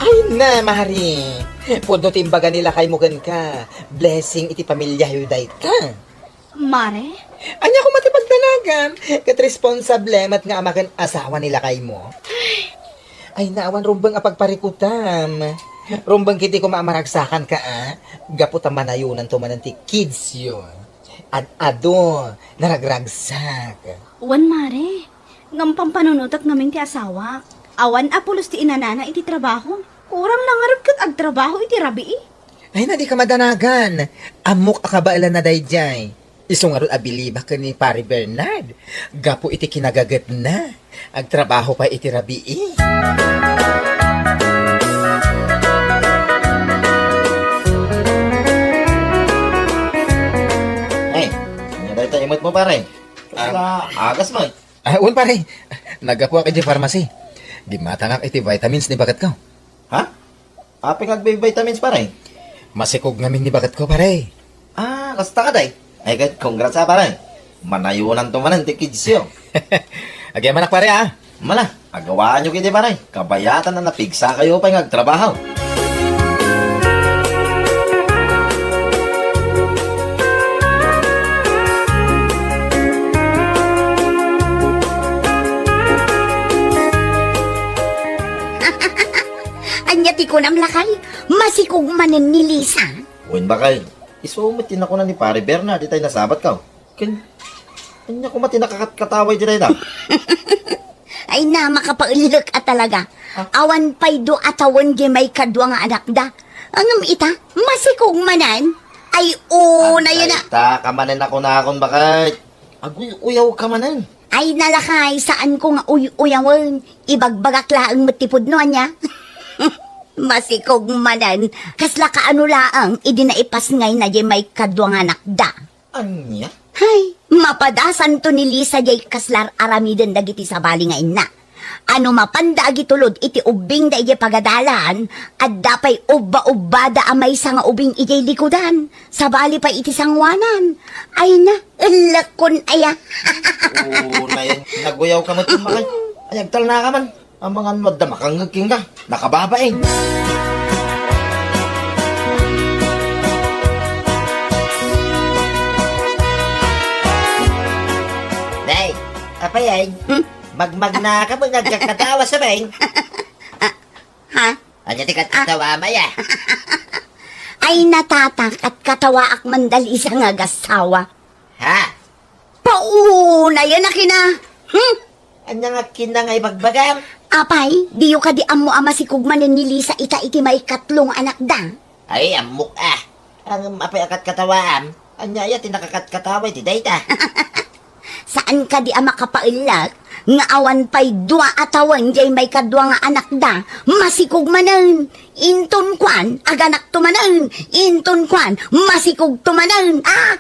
Ay na, Mari. Pudno ti imbaga ni lakaymo kenka. Blessing iti pamiliayo dayta. Mare? Ania koma ti pagdanagam? Ket responsable met nga ama ken asawa ni lakaymo. Ay, naawan rumbeng a pagparikutam. Rumbeng ketdi koma a maragsakanka, a? Gapu ta manayonanto manen ti kidsyo. Ad-adu, naragragsak. Wen, Mare. Ngem pampanunotek ngamin ti asawak. Awan a pulos ti inanana iti trabaho. Kurang la ngarud ket agtrabaho iti rabii. Ay na, dika madanagan. Ammok a kabaelanna daydiay. Isu ngarud a bilibak ken ni Pari Bernard. Gapu iti kinagagetna, agtrabaho pay iti rabii. Ba't mo, pare? Kasla agas mo, eh. Ah, wen, pare. Naggapuak idiay pharmacy. Gimmatangak iti vitamins ni baketko. Ha? Apay nga agbi-vitamins, pare? Masikog ngamin ni baketko, pare. Ah, kasta ka, day? Ay, ket congrats, ah, pare. Manayonanto manen ti kidsyo. Agyamanak, pare, ah. Mala, agawaanyo ketdi, pare. Kabayatan a napigsakayo pay nga agtrabaho. Ania ti kunam, lakay? Masikog manen ni Lisa? Wen, bakay. Isu met ti nakuna ni Pare Bernard itay nasabatko. Ken, ania koma ti nakakatkatawa iti dayta? Ay na, makapaellek a talaga. Ah. Awan pay dua a tawen diay maikadua nga anakda. Ngem ita, masikog manen. Ay, una yan a. Ita, kamanen a kunakon, bakay. Aguy-uyaw ka manen. Ay, nalakay, saanko nga uy-uyawen. Ibagbagak laeng met ti pudno, ania? Masikog manen. Kasla kaano laeng idi naipasngayna diay maikadua nga anakda. Ania? Hay, mapadasanto ni Lisa diay kasla ar-aramiden dagiti sabali nga inna. Ano mapanda agitulod iti ubbingda idiay pagadalan, adda pay ubba-ubbada a maysa nga ubing idiay likudan, sabali pay iti sangoanan. Ay na, ellekkon aya. Oo, nay-, naguyaw ka met, bakay. Ay, agtalna ka man. Amangan no adda makangngeg kenka. Nakababain. Day, apay ay? Hmm? Magmagna ka met nga agkatkatawa sa beng? Ah, ha? Ania ti katkatawa, maya? Ay, na, tata, katkatawaak man da Lisa nga agasawa. Ha? Pauna yan a kina. Hmm? Ania nga kinna nga ibagbagam? Apay, diyo kadi ammo a masikog manen ni Lisa ita iti maikatlo nga anakda? Ay, ammok a. Ngem apay a katkatawaam? Ania aya ti nakakatkatawa iti dayta? Saan kadi a makapaellek nga awan pay dua a tawen diay maikadua nga anakda, masikog manen. Inton kuan, aganakto manen. Inton kuan, masikogto manen. Ah!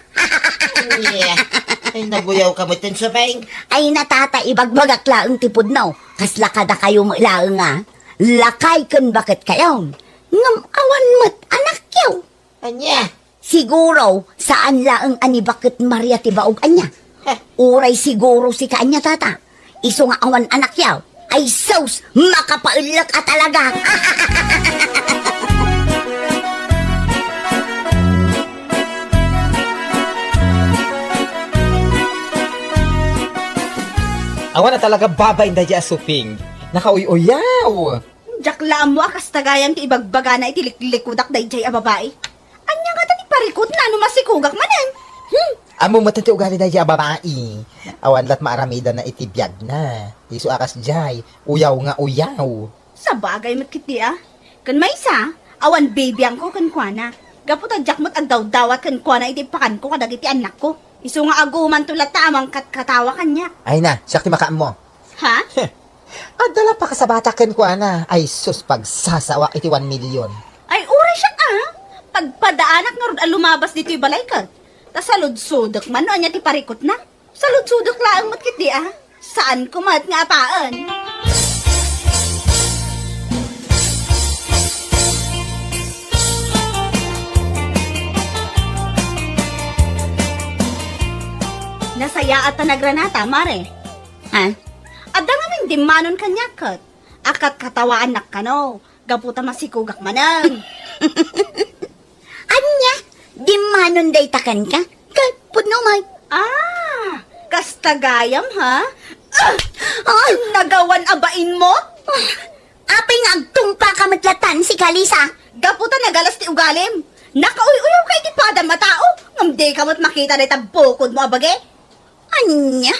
Ay, naguyaw ka met, Tensyo Peng. Ay, na, tata, ibagbagak laeng ti pudno. Kasla kadakayo met laeng a lakay ken baketkayo. Ngem awan met anakyo. Ania? Siguro, saan laeng a ni Baket Maria ti baog, ania? Heh. Uray siguro sika, ania, tata? Isu nga awan anakyo. Ay sus, makapaellek a talaga. Awan a talaga babain daydiay a Suping. Nakauy-uyaw. Diak la ammo a kasta gayam ti ibagbagana iti liklikudak daydiay a babai. Ania ngata ti parikutna no masikogak manen? Hmm? Ammom met ti ugali daydiay a babai. Awan lat maaramidanna iti biagna. Isu a kasdiay, uyaw nga uyaw. Sabagay met ketdi a. Ken maysa, awan bibiangko kenkuana. Gapu ta diak met agdawdawat kenkuana iti ipakanko kadagiti annakko. Isu nga agumanto latta a mangkatkatawa kaniak. Ay na, siak ti makaammo. Ha? Heh. Adda la pakasabatak kenkuana. Ay sus, pagsasawaak iti one million. Ay, uray siak a. Pagpadaanak ngarud a lumabas ditoy balay ket. Ta saludsodek man no ania ti parikutna. Saludsodek laeng met ketdi a. Saanko met nga apaen. Nasayaat ta nagranata, Mare. Ha? Adda ngamin dimmanon kaniak ket a katkatawaannak kano, gapu ta masikogak manen. Ania? Dimmanon dayta kenka? Ket pudno met. Ah, kasta gayam, ha? Ah! Ah! Nagawan a bainmo? Ah! Apay nga agtungpaka met latan, sika, Lisa? Gapu ta nagalas ti ugalim. Nakauy-uyaw ka iti padam a tao, ngem dika met makita dayta bukodmo a bagi. Ania?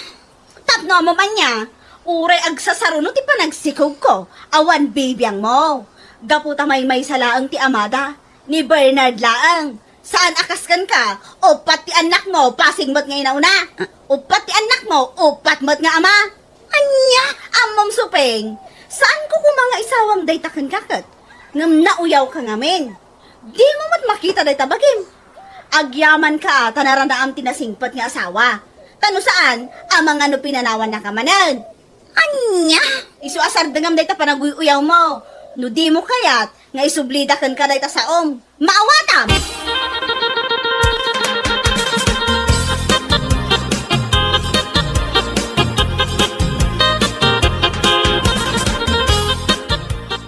Tapno ammom ania, uray agsasaruno ti panagsikogko, awan bibiangmo. Gapu ta maymaysa laeng ti amada, ni Bernard laeng. Saan a kas kenka, uppat ti annakmo, pasig met nga inauna. Uppat ti annakmo, uppat met nga ama. Ania? Ammom, Suping, saanko koma nga isawang dayta kenka ket. Ngem nauyawka ngamin. Dimo met makita dayta bagim. Agyamanka ta naranaam ti nasingpet nga asawa. Ta no saan, amangan no pinanawannaka manen. Ania? Isu a sardengam dayta panaguy-uyawmo. No dimo kayat nga isublida kenka dayta saom, maawatam!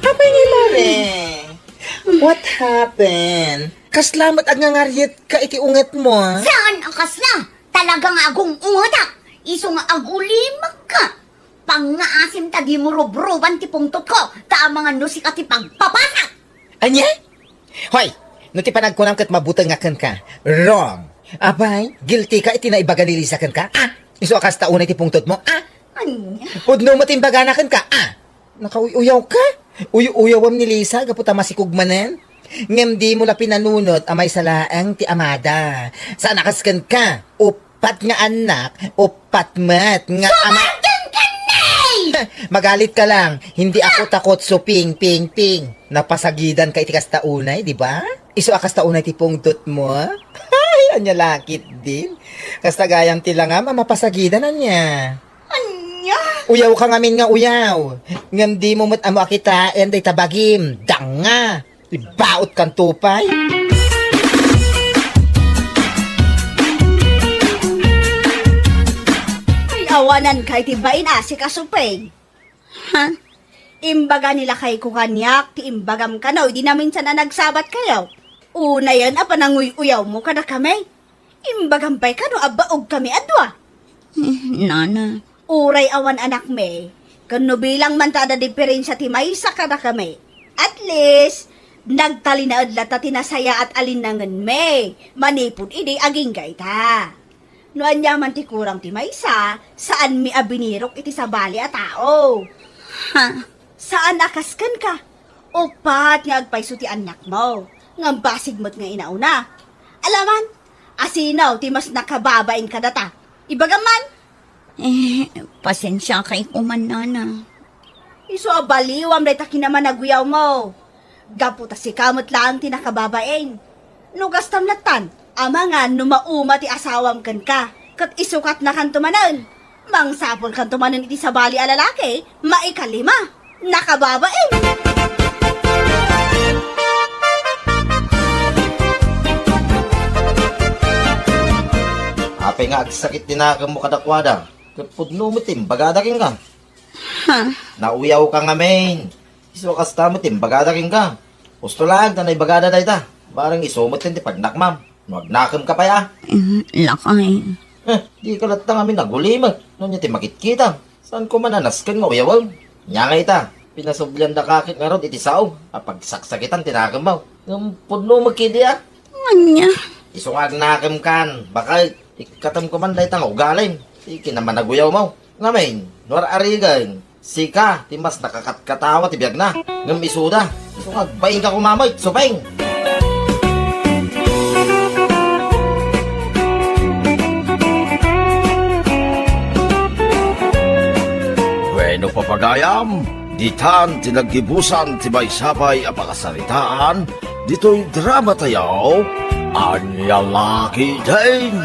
Apay ni Mare? What happened? Kasla met agngangaryetka iti ungetmo, a? Saan a kasla? Talaga nga agung-ungetak. Isu nga agulimekka. Pangngaasim ta dimo rubruban ti pungtotko, ta amangan no sika ti pagpapasak. Ania? Hoy, no ti panagkunam ket mabutenga kenka, wrong. Apay, guilty ka iti naibaga ni Lisa kenka? Ah, isu a kasta unay ti pungtotmo? Ah? Ania? Pudno met imbagana kenka? Ah? Nakauy-uyawka? Uy-uyawam ni Lisa gapu ta masikog manen? Ngem dimo la pinanunot a maysa laeng ti amada. Saan a kas kenka? Uppat nga annak, uppat met nga ama- Sumargin ka, Nay! Magalit ka lang. Hindi ako takot, suping, ping, ping. Napasagidan ka iti kasta unay, di ba? Isu a kasta unay ti pungtot mo? Ay, ania lakit din. Kasta gayam ti langam a mapasagidan, ania? Ania? Uyaw ka ngamin nga uyaw. Ngem dimo met ammo a kitaen dayta bagim. Danga! Ibaut kanto pay. Ay, awanan kay ti bain a si Kasupeng. Ha? Imbaga ni lakayko kaniak ti imbagam kano idi naminsan a nagsabat kayo. Unayen a pananguy-uyawmo kadakami. Imbagam pay kano a baog kami a dua. Eh, nana. Uray awan anakmi, ken no bilang man ta adda diferensia ti maysa kadakami, at least, nagtalinaed latta ti nasayaat a linnangenmi manipud idi agingga ita. No ania man ti kurang ti maysa, saanmi a binirok iti sabali a tao. Ha? Saan a kas kenka. Uppat nga agpayso ti annakmo, ngem basig met nga inauna. Alaman, asino ti mas nakababain kadata? Ibagam man. Eh, pasensia kay kuman, nana. Isu a baliwam dayta kinamanaguyawmo. Gapu ta sika met laeng ti nakababain. No kastam lattan, amangan no mauma ti asawam kenka, ket isukatnakanto manen. Mangsapulkanto manen iti sabali a lalaki, maikalima, nakababain. Apay nga agsakit ti nakemmo kadakuada, ket pudno met ti imbagada kenka. Ha? Nauyaw ka ngamin. Isu a kasta met ti imbagada kenka. Husto laeng ta naibagada dayta. Bareng isu met ti pagnakmam. No agnakemka pay a. Mm, lakay. Heh, dika latta ngamin agulimek. No ania ti makitkitam. Saanko man a nasken nga uyawem. Nia nga ita, pinasubliandaka ket ngarud iti sao a pagsaksakitan ti nakemmo. Ngem pudno met ketdi a. Ania? Isu nga agnakemkan, baket, ikkatem koman dayta nga ugalim. Ti kinamanaguyawmo. Ngamin, no ar-arigen, sika ti mas nakakatkatawa ti biagna, ngem isuda, isu nga agbainka koma met, Supeng! Wenno, papagayam, ditan ti naggibusan ti maysa pay a pakasaritaan ditoy drama tayo, Ania Lakay Din.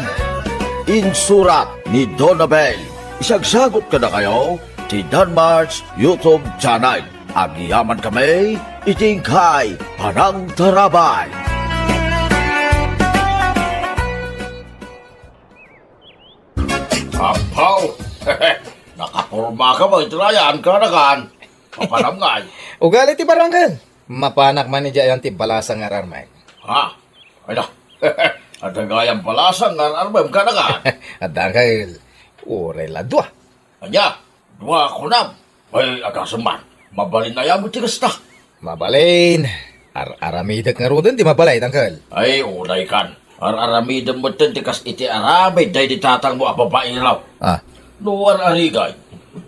Insurat ni Donabel. Isagsagut kadakayo ti Danmar's YouTube channel. Agyamankami iti inkay panangtarabay. Apaw! Nakapormaka ba iti rayan, kanakan? Mapanam ngay? Ugali ti barangay. Mapanak man idiay ayan ti balasang nga ar-armek. Ha? Ay na. Adda gayam balasang nga ar-armem, kanakan? Adda, angkel. Uray la dua. Ania? Dua kunam? Ay, agasem man. Mabalin aya met ti kasta. Mabalin. Ar-aramidek ngaruden ti mabalin, angkel. Ay, unay kan. Ar-aramidem metten ti kas iti aramid daydi tatangmo a babai raw. Ah. No ar-arigay,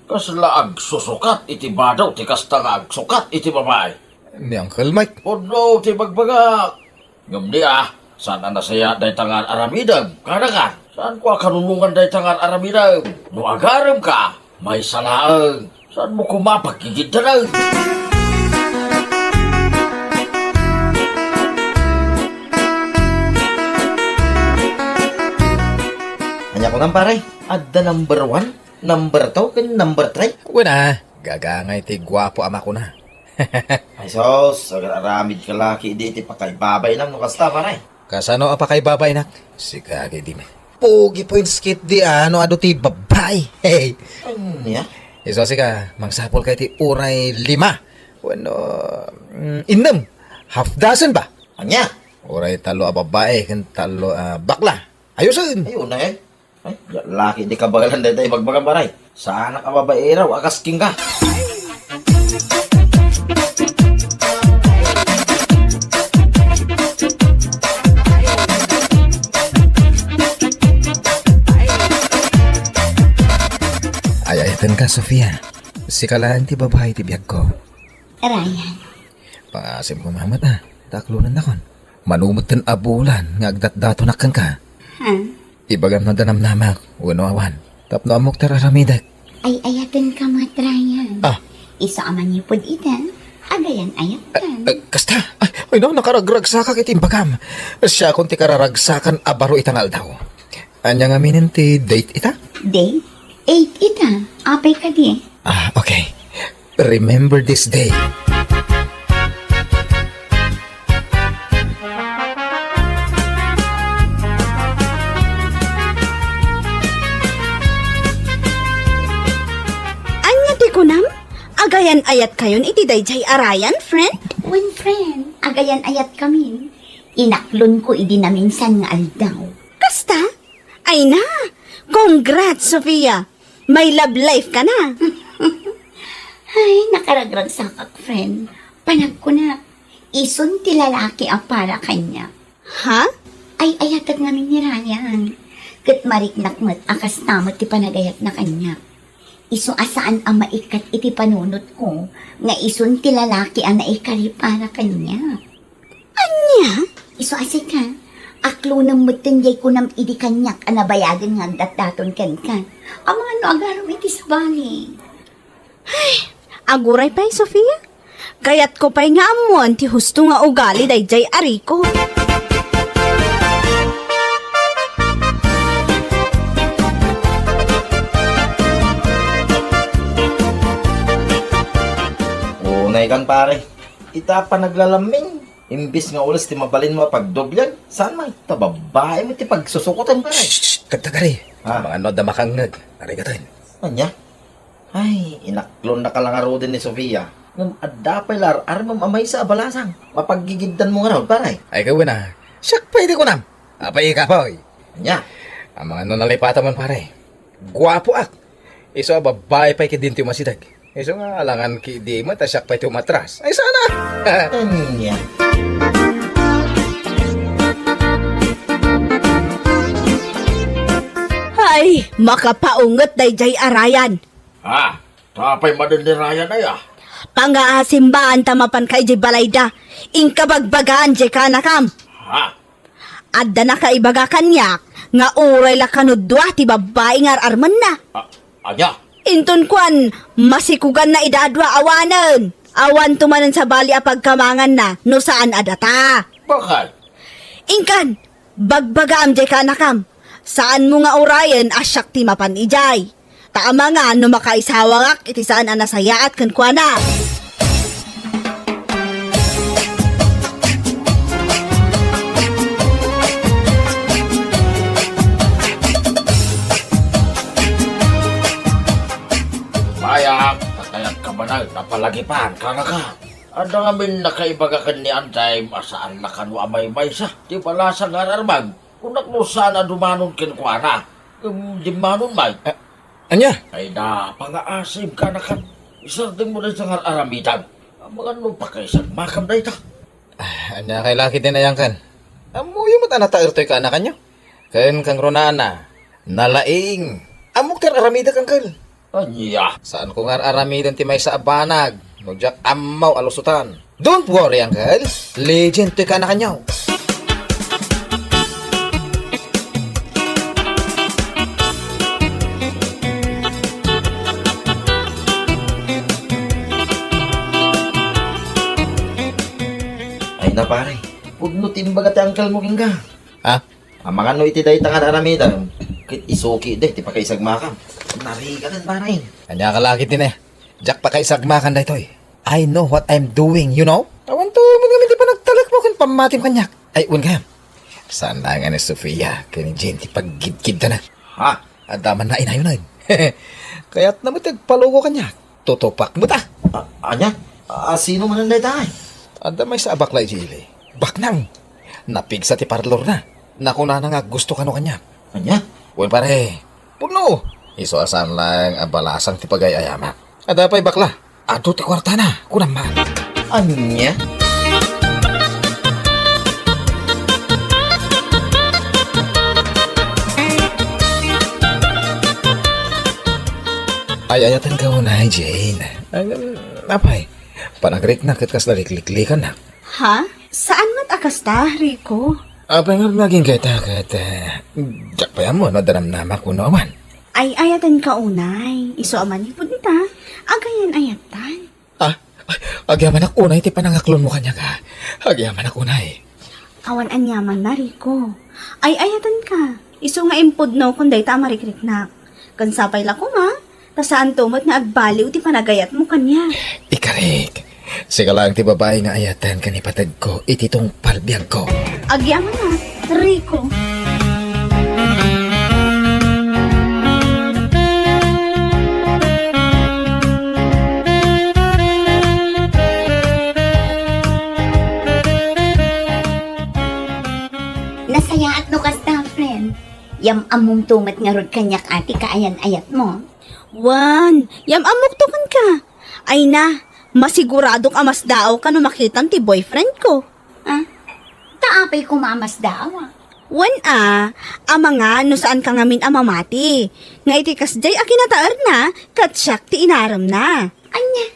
kasla agsusukat iti bado ti kasta nga agsukat iti babai. Ni Uncle Mike. Pudno ti bagbagak. Ngem ni a, saan a nasayaat dayta nga ar-aramidem, kanakan? Saanko a kanunongan dayta nga ar-aramidem? No agaremka, maysa laeng. Saanmo koma paggigiddalen? Ania kunam, pare? Adda number one, number two, ken number three? Wen a, gagangay ti guapo a makuna. Ay sus, agar-aramid ka la ketdi iti pakaibabainam no kasta, pare. Kasano a pakaibabainak? Sika ketdi met. Pogi points ketdi a no adu ti babbai. Hey. Ania? Isu a sika, mangsapulka iti uray lima. Wenno, mm, innem. Half dozen ba? Ania? Uray tallo a babbai ken tallo a bakla. Ayosen. Ay, unay, ay. Ay, diak la ketdi kabaelan dayta ibagbagam, pare. Saanak a babaero a kas kenka. Ay-ayatenka, Sofia. Sika laeng ti babbai ti biagko. Ryan. Pangaasim koma met a, ta aklonennakon. Mano metten a bulan nga agdatdatonak kenka. Ha? Ibagam no adda namnamak wenno awan. Tapno ammok ti ar-aramidek. Ay-ayatenka met, Ryan. Ah. Isu a manipud ita, agayan-ayatkan. Eh, eh, kasta? Ay, ay, no, nakaragragsakak iti imbagam. Siakon ti kararagsakan a baro ita nga aldaw. Ania ngamin ti date ita? Date? Eight ita. Apay kadi? Ah, okay. Remember this day. Ania ti kunam? Agayan-ayatkayon iti daydiay a Ryan, friend? Wen, friend, agayan-ayatkamin. Inaklonko idi naminsan nga aldaw. Kasta? Ay na! Congrats, Sofia! May love life ka na! Ay, nakaragragsakak, friend. Panagkunak, isun ti lalaki a para kaniak. Ha? Ay-ayatek ngamin ni Ryan. Ket mariknak met a kasta met ti panagayatna kaniak. Isu a saan a maikkat iti panunotko nga isun ti lalaki a naikari para kaniak. Ania? Isu a sika, aklonem metten diay kunam idi kaniak a nabayagen nga agdatdaton kenka. Amangan no agaram iti sabali. Ay, aguray pay, Sofia. Kayatko pay nga ammoen ti husto nga ugali daydiay ariko. Unay kan, pare. Ita panaglalamming. Imbis nga ules ti mabalinmo a pagdoblian, saan man, ta babbai met ti pagsusukoten, pare. Shh, shh, shh, kagtagari. Ah. Amangan no adda makangngeg, arigaten. Ania? Ay, inaklonnaka la ngaruden ni Sofia. Ngem adda pay la ar-armem a maysa a balasang. Mapaggigiddanmo ngarud, pare. Ay, gawin a. Siak pay ti kunam. Apay, ikapoy? Ania? Amangan no nalipatan man, pare. Guapoak. Isu a babbai pay ketdin ti umasideg. Isu nga alangan ketdi met a siak pay ti umatras. Ay, sana! Ania? Ay, makapaunget daydiay a Ryan. Ah, tapay manen ni Ryan aya? Pangaasim baan ta mapanka idiay balayda. Inka bagbagaan diay kanakam. Ha? Adda nakaibaga kaniak nga uray la kano dua ti babbai nga ar-armenna. A-, ania? Inton kuan, masikuganna ida a dua awanen. Awanto manen sabali a pagkamanganna no saan a data. Bakay? Inkan, bagbagaam diay kanakam. Saanmo nga urayen a siak ti mapan idiay. Ta amangan no makaisawangak iti saan a nasayaat kenkuana. Bayak, ta kayatko manen a palagipan kanaka. Adda ngamin nakaibaga ken ni Anday a saan la kano a maymaysa ti balasang nga ar-armem. Kunak no saan a dumanon kenkuana. Ngem dimmanon met. A-, ania? Ay, pangaasim kanakan. Isardengmo dayta nga ar-aramidem. Amangan no pakaisagmakam dayta. Ah, ania kay laki ti nayangkan? Ammoyo met a nataer toy kaanakanyo. Ken kangrunana, nalaing. Ammok ti ar-aramidek, angkel. Ania? Saanko nga ar-aramiden ti maysa a banag no diak ammo a lusotan. Don't worry, uncle. Legend toy kaanakanyo. Ay na, pare. Pudno ti imbaga ti uncle mo kenka. Ha? Amangan no iti dayta nga ar-aramidem, Ket isuki day ti pakaisagmakam. Narigaten, pare. Ania ka lagi ti ne? Diak pakaisagmakan daytoy. I know what I'm doing, you know? Awan to, mo ngamin ti panagtalek mo ken pammatim kaniak. Ay, wen ka. Saan laeng ni Sofia ken ni Jane ti paggidgidda na? Ha? Adda man na inayunan. Kayat na mo ti agpalugo kaniak. Tutupak mo ta. A-, ania? A, sino manen dayta? Adda maysa a bakla idiay ili. Baknang. Napigsa ti parlor na. Nakunana nga gusto kano kaniak. Ania? Wen, pare. Pudno. Isu a saan laeng a balasang ti pagay-ayamak. Adda pay bakla. Adu ti kuartana, kunam man. Ania? Ay-ayatenka unay, Jane. Ay, apay, panagriknak ket kasla likliklikannak. Ha? Saan met a kasta, Rico? Apay nga naging kayta ket, eh, diak pay ammo no adda namnamak wenno awan. Ay-ayatenka unay. Isu a manipud ita, agayan-ayatan. Ah, ay, agyamanak unay ti panangaklonmo kaniak, ah. Agyamanak unay. Awan aniamanna, Rico. Ay-ayatenka. Isu nga impudnokon dayta a marikriknak. Ken sapay la koma, ta saanto met nga agbaliw ti panagayatmo kaniak. Ikarik, sika laeng ti babai nga ayaten ken ipategko iti tungpal biagko. Agyamanak, Rico. Nasayaat no kasta, friend. Yam-ammomto met ngarud kaniak a ti kaayan-ayatmo. Wen, yam-ammokto kenka. Ay na, masiguradok a masdaawka no makitam ti boyfriendko. Ah, ta apay koma a masdaaw, ah? Wen a, amangan no saanka ngamin a mamati. Nga iti kasdiay a kinataerna, ket siak ti inaremna. Ania?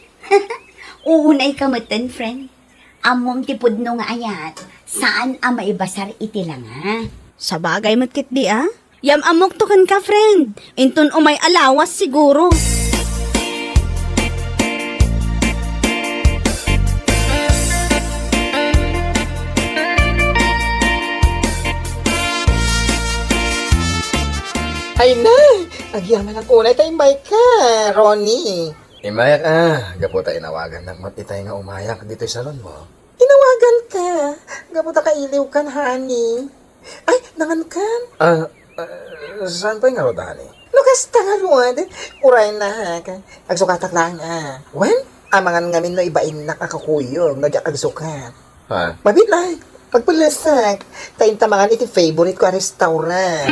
Uunayka metten, friend. Ammom ti pudno nga ayat, saan a maibasar iti langa. Sabagay met ketdi a. Yam-ammokto kenka, friend. Inton umay a lawas siguro. Ay na! Agyamanak unay ta immayka, Ronnie. Immayak a, gapu ta inawagannak met itay nga umayak ditoy salonmo. Inawaganka, gapu ta kailiwkan, honey. Ay, nangankan? Ah, ah, saan pay ngarud, honey? No kasta ngarud, uray na, ha? Agsukatak laeng, ah. Wen, amangan ngamin no ibainnak a kakuyog, no diak agsukat. Ha? Mabiit laeng, agpalasak. Ta inta mangan iti favorite ko a restaurant.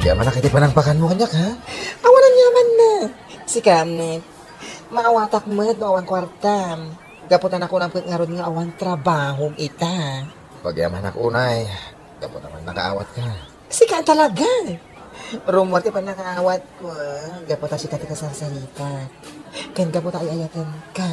Agyamanak iti panangpakanmo kaniak, ha? Awan aniamanna. Sika met, maawatak met no awan kuartam. Gapu ta nakunam ket ngarud nga awan trabahom ita. Agyamanak unay, gapu ta man nakaawatka. Sika talaga. Rummuar ti pannakaawatko, gapu ta sika ti kasarsarita. Ken gapu ta ay-ayatenka.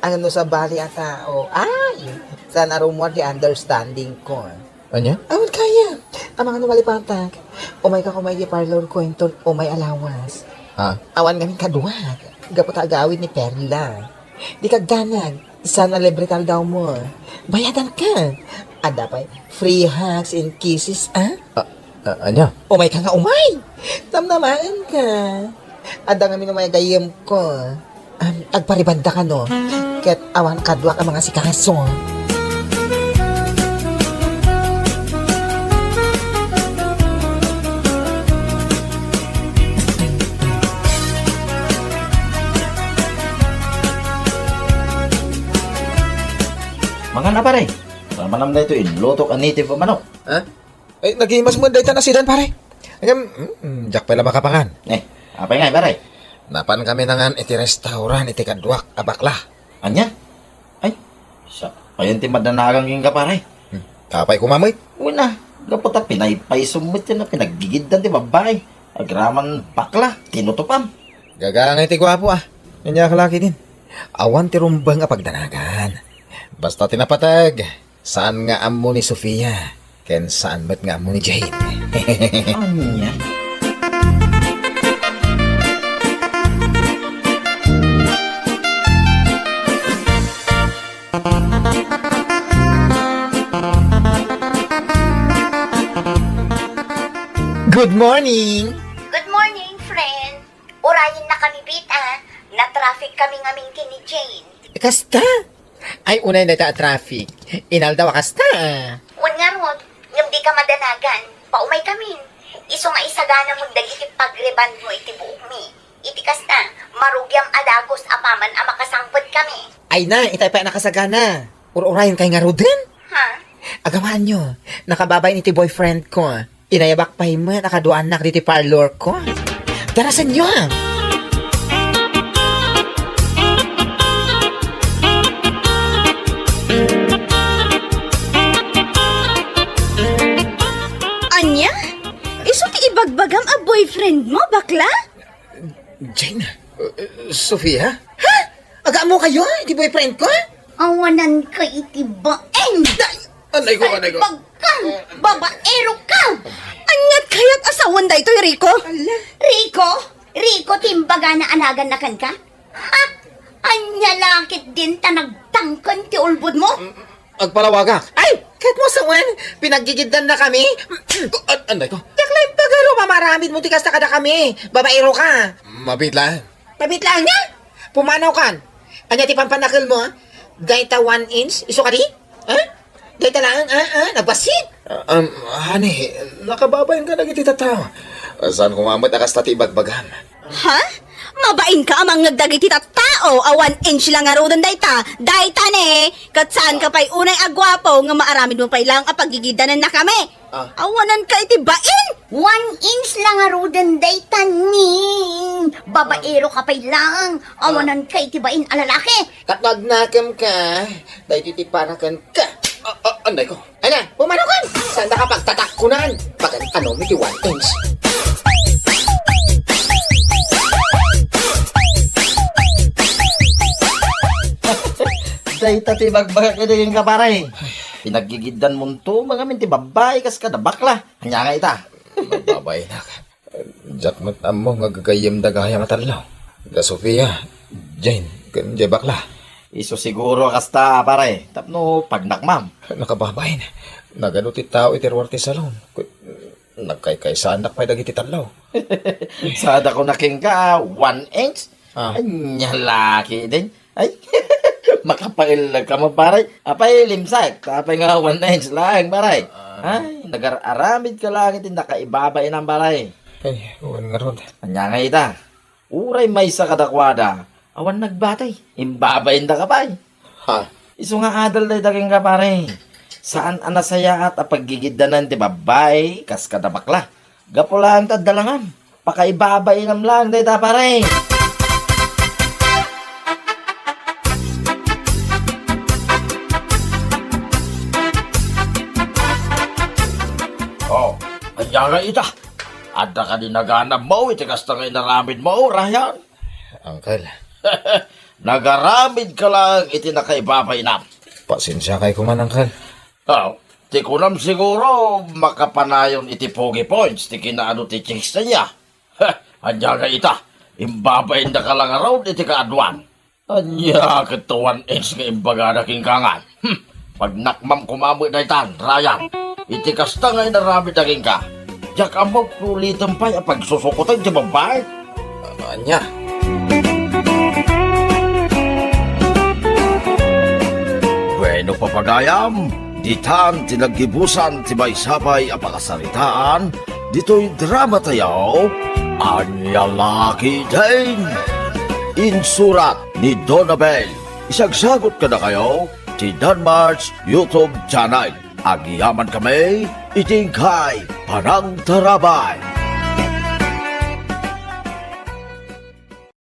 Ngem no sabali a tao, ay, saan a rummuar ti understandingko. Ania? Awan kaya. Amangan no malipatak. Umayka koma iti parlorko inton umay a lawas. Ha? Awan ngamin kaduak. Gapu ta agawid ni Perla. Dika agdanag. Saan a libre ti aldawmo. Bayadanka. Adda pay free hugs and kisses, ah? Ah, ah, ania? Umayka nga umay. Namnamaenka. Adda ngamin umay a gayyemko. Am, agparibanda kano. Ket awan kaduak a mangasikaso. Mangan a, pare. Manam daytoy inlutok a native a manok. Ha? Ay, nagimas met dayta a sidan, pare. Ngem, mm, diak pay la makapangan. Eh, apay ngay, pare? Napankami nangan iti restaurant iti kaduak a bakla. Ania? Ay, sa, ayan ti madanagan kenka, pare. Hmm, apay koma met? Wen a, gapu ta pinaypaysom met yan a pinaggigiddan ti babbai. Agraman bakla, tinutupam. Gagangay ti guapo, ah. Ania ka laki din. Awan ti rumbeng a pagdanagan. Basta ti napateg. Saan nga ammo ni Sofia, ken saan met nga ammo ni Jane. Ania? Good morning! Good morning, friend. Urayenna kami, Bit, a. Na-traffic kami ngamin ken ni Jane. Kasta? Ay, unay dayta a traffic. Inaldaw a kasta, a. Wen ngarud, ngem dika madanagan. Paumay kamin. Isu nga isaganamon dagiti pagrebondmo iti buokmi. Iti kasta, marugiam a dagus apaman a makasangpet kami. Ay na, itay pay a nakasagana. Ur-urayenkay ngaruden? Ha? Agawaanyo, nakababain iti boyfriendko. Inayabak pay met a kaduaannak ditoy parlorko. Darasenyo, a! Ania? Isu ti ibagbagam a boyfriendmo, bakla? Jane? Uh, Sofia? Ha? Agaammokayo iti boyfriendko? Awananka iti bain! Ay! Anayko, anayko. Salbagka! Babaeroka! Aniat kayat a sawen daytoy, Rico? Ala. Rico? Rico ti imbagana a naganna kenka? Ha? Ania la ketdin ta nagtangken ti ulbodmo? Agpalawagak. Ay! Ket mo sawen, pinaggigiddannakami. An-, anday ko. Diak la impagarum a maaramidmo ti kasta kadakami. Babaeroka. Mabit laeng. Mabit laeng nga? Pumanawkan. Ania ti pampanakelmo, a? Dayta one inch? Isu kadi? Ha? Dayta laeng, a? A? Nagbassit? Ah, um, honey, nakababain ka dagiti tattao. Saan ko nga met a kasta ti ibagbagam? Ha? Mabainka a mangngeg dagiti tattao a one inch la ngaruden dayta? Dayta ne, ket saanka pay unay a guapo nga maaramidmo pay laeng a paggigiddanennakami. Ah. Awananka iti bain! One inch la ngaruden dayta ni. Babaeroka pay laeng. Awananka iti bain a lalaki. Ket no agnakemka, daytoy ti para kenka. Ah, ah, anday ko. Ala, pumanawkan! Saandaka pagtatakkunan? Pagan-anom iti one inch. Dayta ti ibagbagak idi kenka, pare. Pinaggigiddanmonto ngamin ti babbai kas kada bakla. Ania nga ita? Babbainak. Diak met ammo nga gagayyemda gayam a tallo. Da Sofia, Jane, ken diay bakla. Isu siguro a kasta, pare, tapno pagnakmam. Nakababain. Nagadu ti tao iti ruar ti salon. Ket nagkaykaysaandak pay dagiti tallo. Sada ko na kenka, one inch? Ah. Ania la ketdin? Ay, makapaillag ka man, pare. Apay, limsak, apay nga one inch laeng, pare. Ah. Ay, nagar-aramid ka laeng iti nakaibabainam, pare. Ay, wen ngarud. Ania nga ita? Uray maysa kadakuada, awan nagbatay. Imbabainda ka pay. Ha? Isu nga adal dayta kenka, pare. Saan a nasayaat a paggigiddanan ti babbai kas kada bakla. Gapu laeng ta adda langam. Pakaibabainam laeng dayta, pare. Oh, ania nga ita? Adda kadi naganammo iti kasta nga inaramidmo, Ryan? Uncle. Nagaramid ka laeng iti nakaibabainam. Pasensiakay koman, Uncle. Oh, ti kunam siguro, makapanayon iti pogi points ti kinaadu ti chicks aya. Heh, ania nga ita? Imbabainda ka la ngarud iti kaaduan. Ania ket ti one inch nga imbagada kenka ngay? Hmm, pagnakmam koma met daytan, Ryan. Iti kasta nga inaramidda kenka, diak ammo no ulitem pay a pagsusukoten ti babbai. Ania? Bueno, papagayam, ditan ti naggibusan ti maysa pay a pakasaritaan ditoy drama tayo, Ania la ketdin? Insurat ni Donabel. Isagsagut kadakayo ti Danmar's YouTube channel. Agyaman kami iti inkay panangtarabay.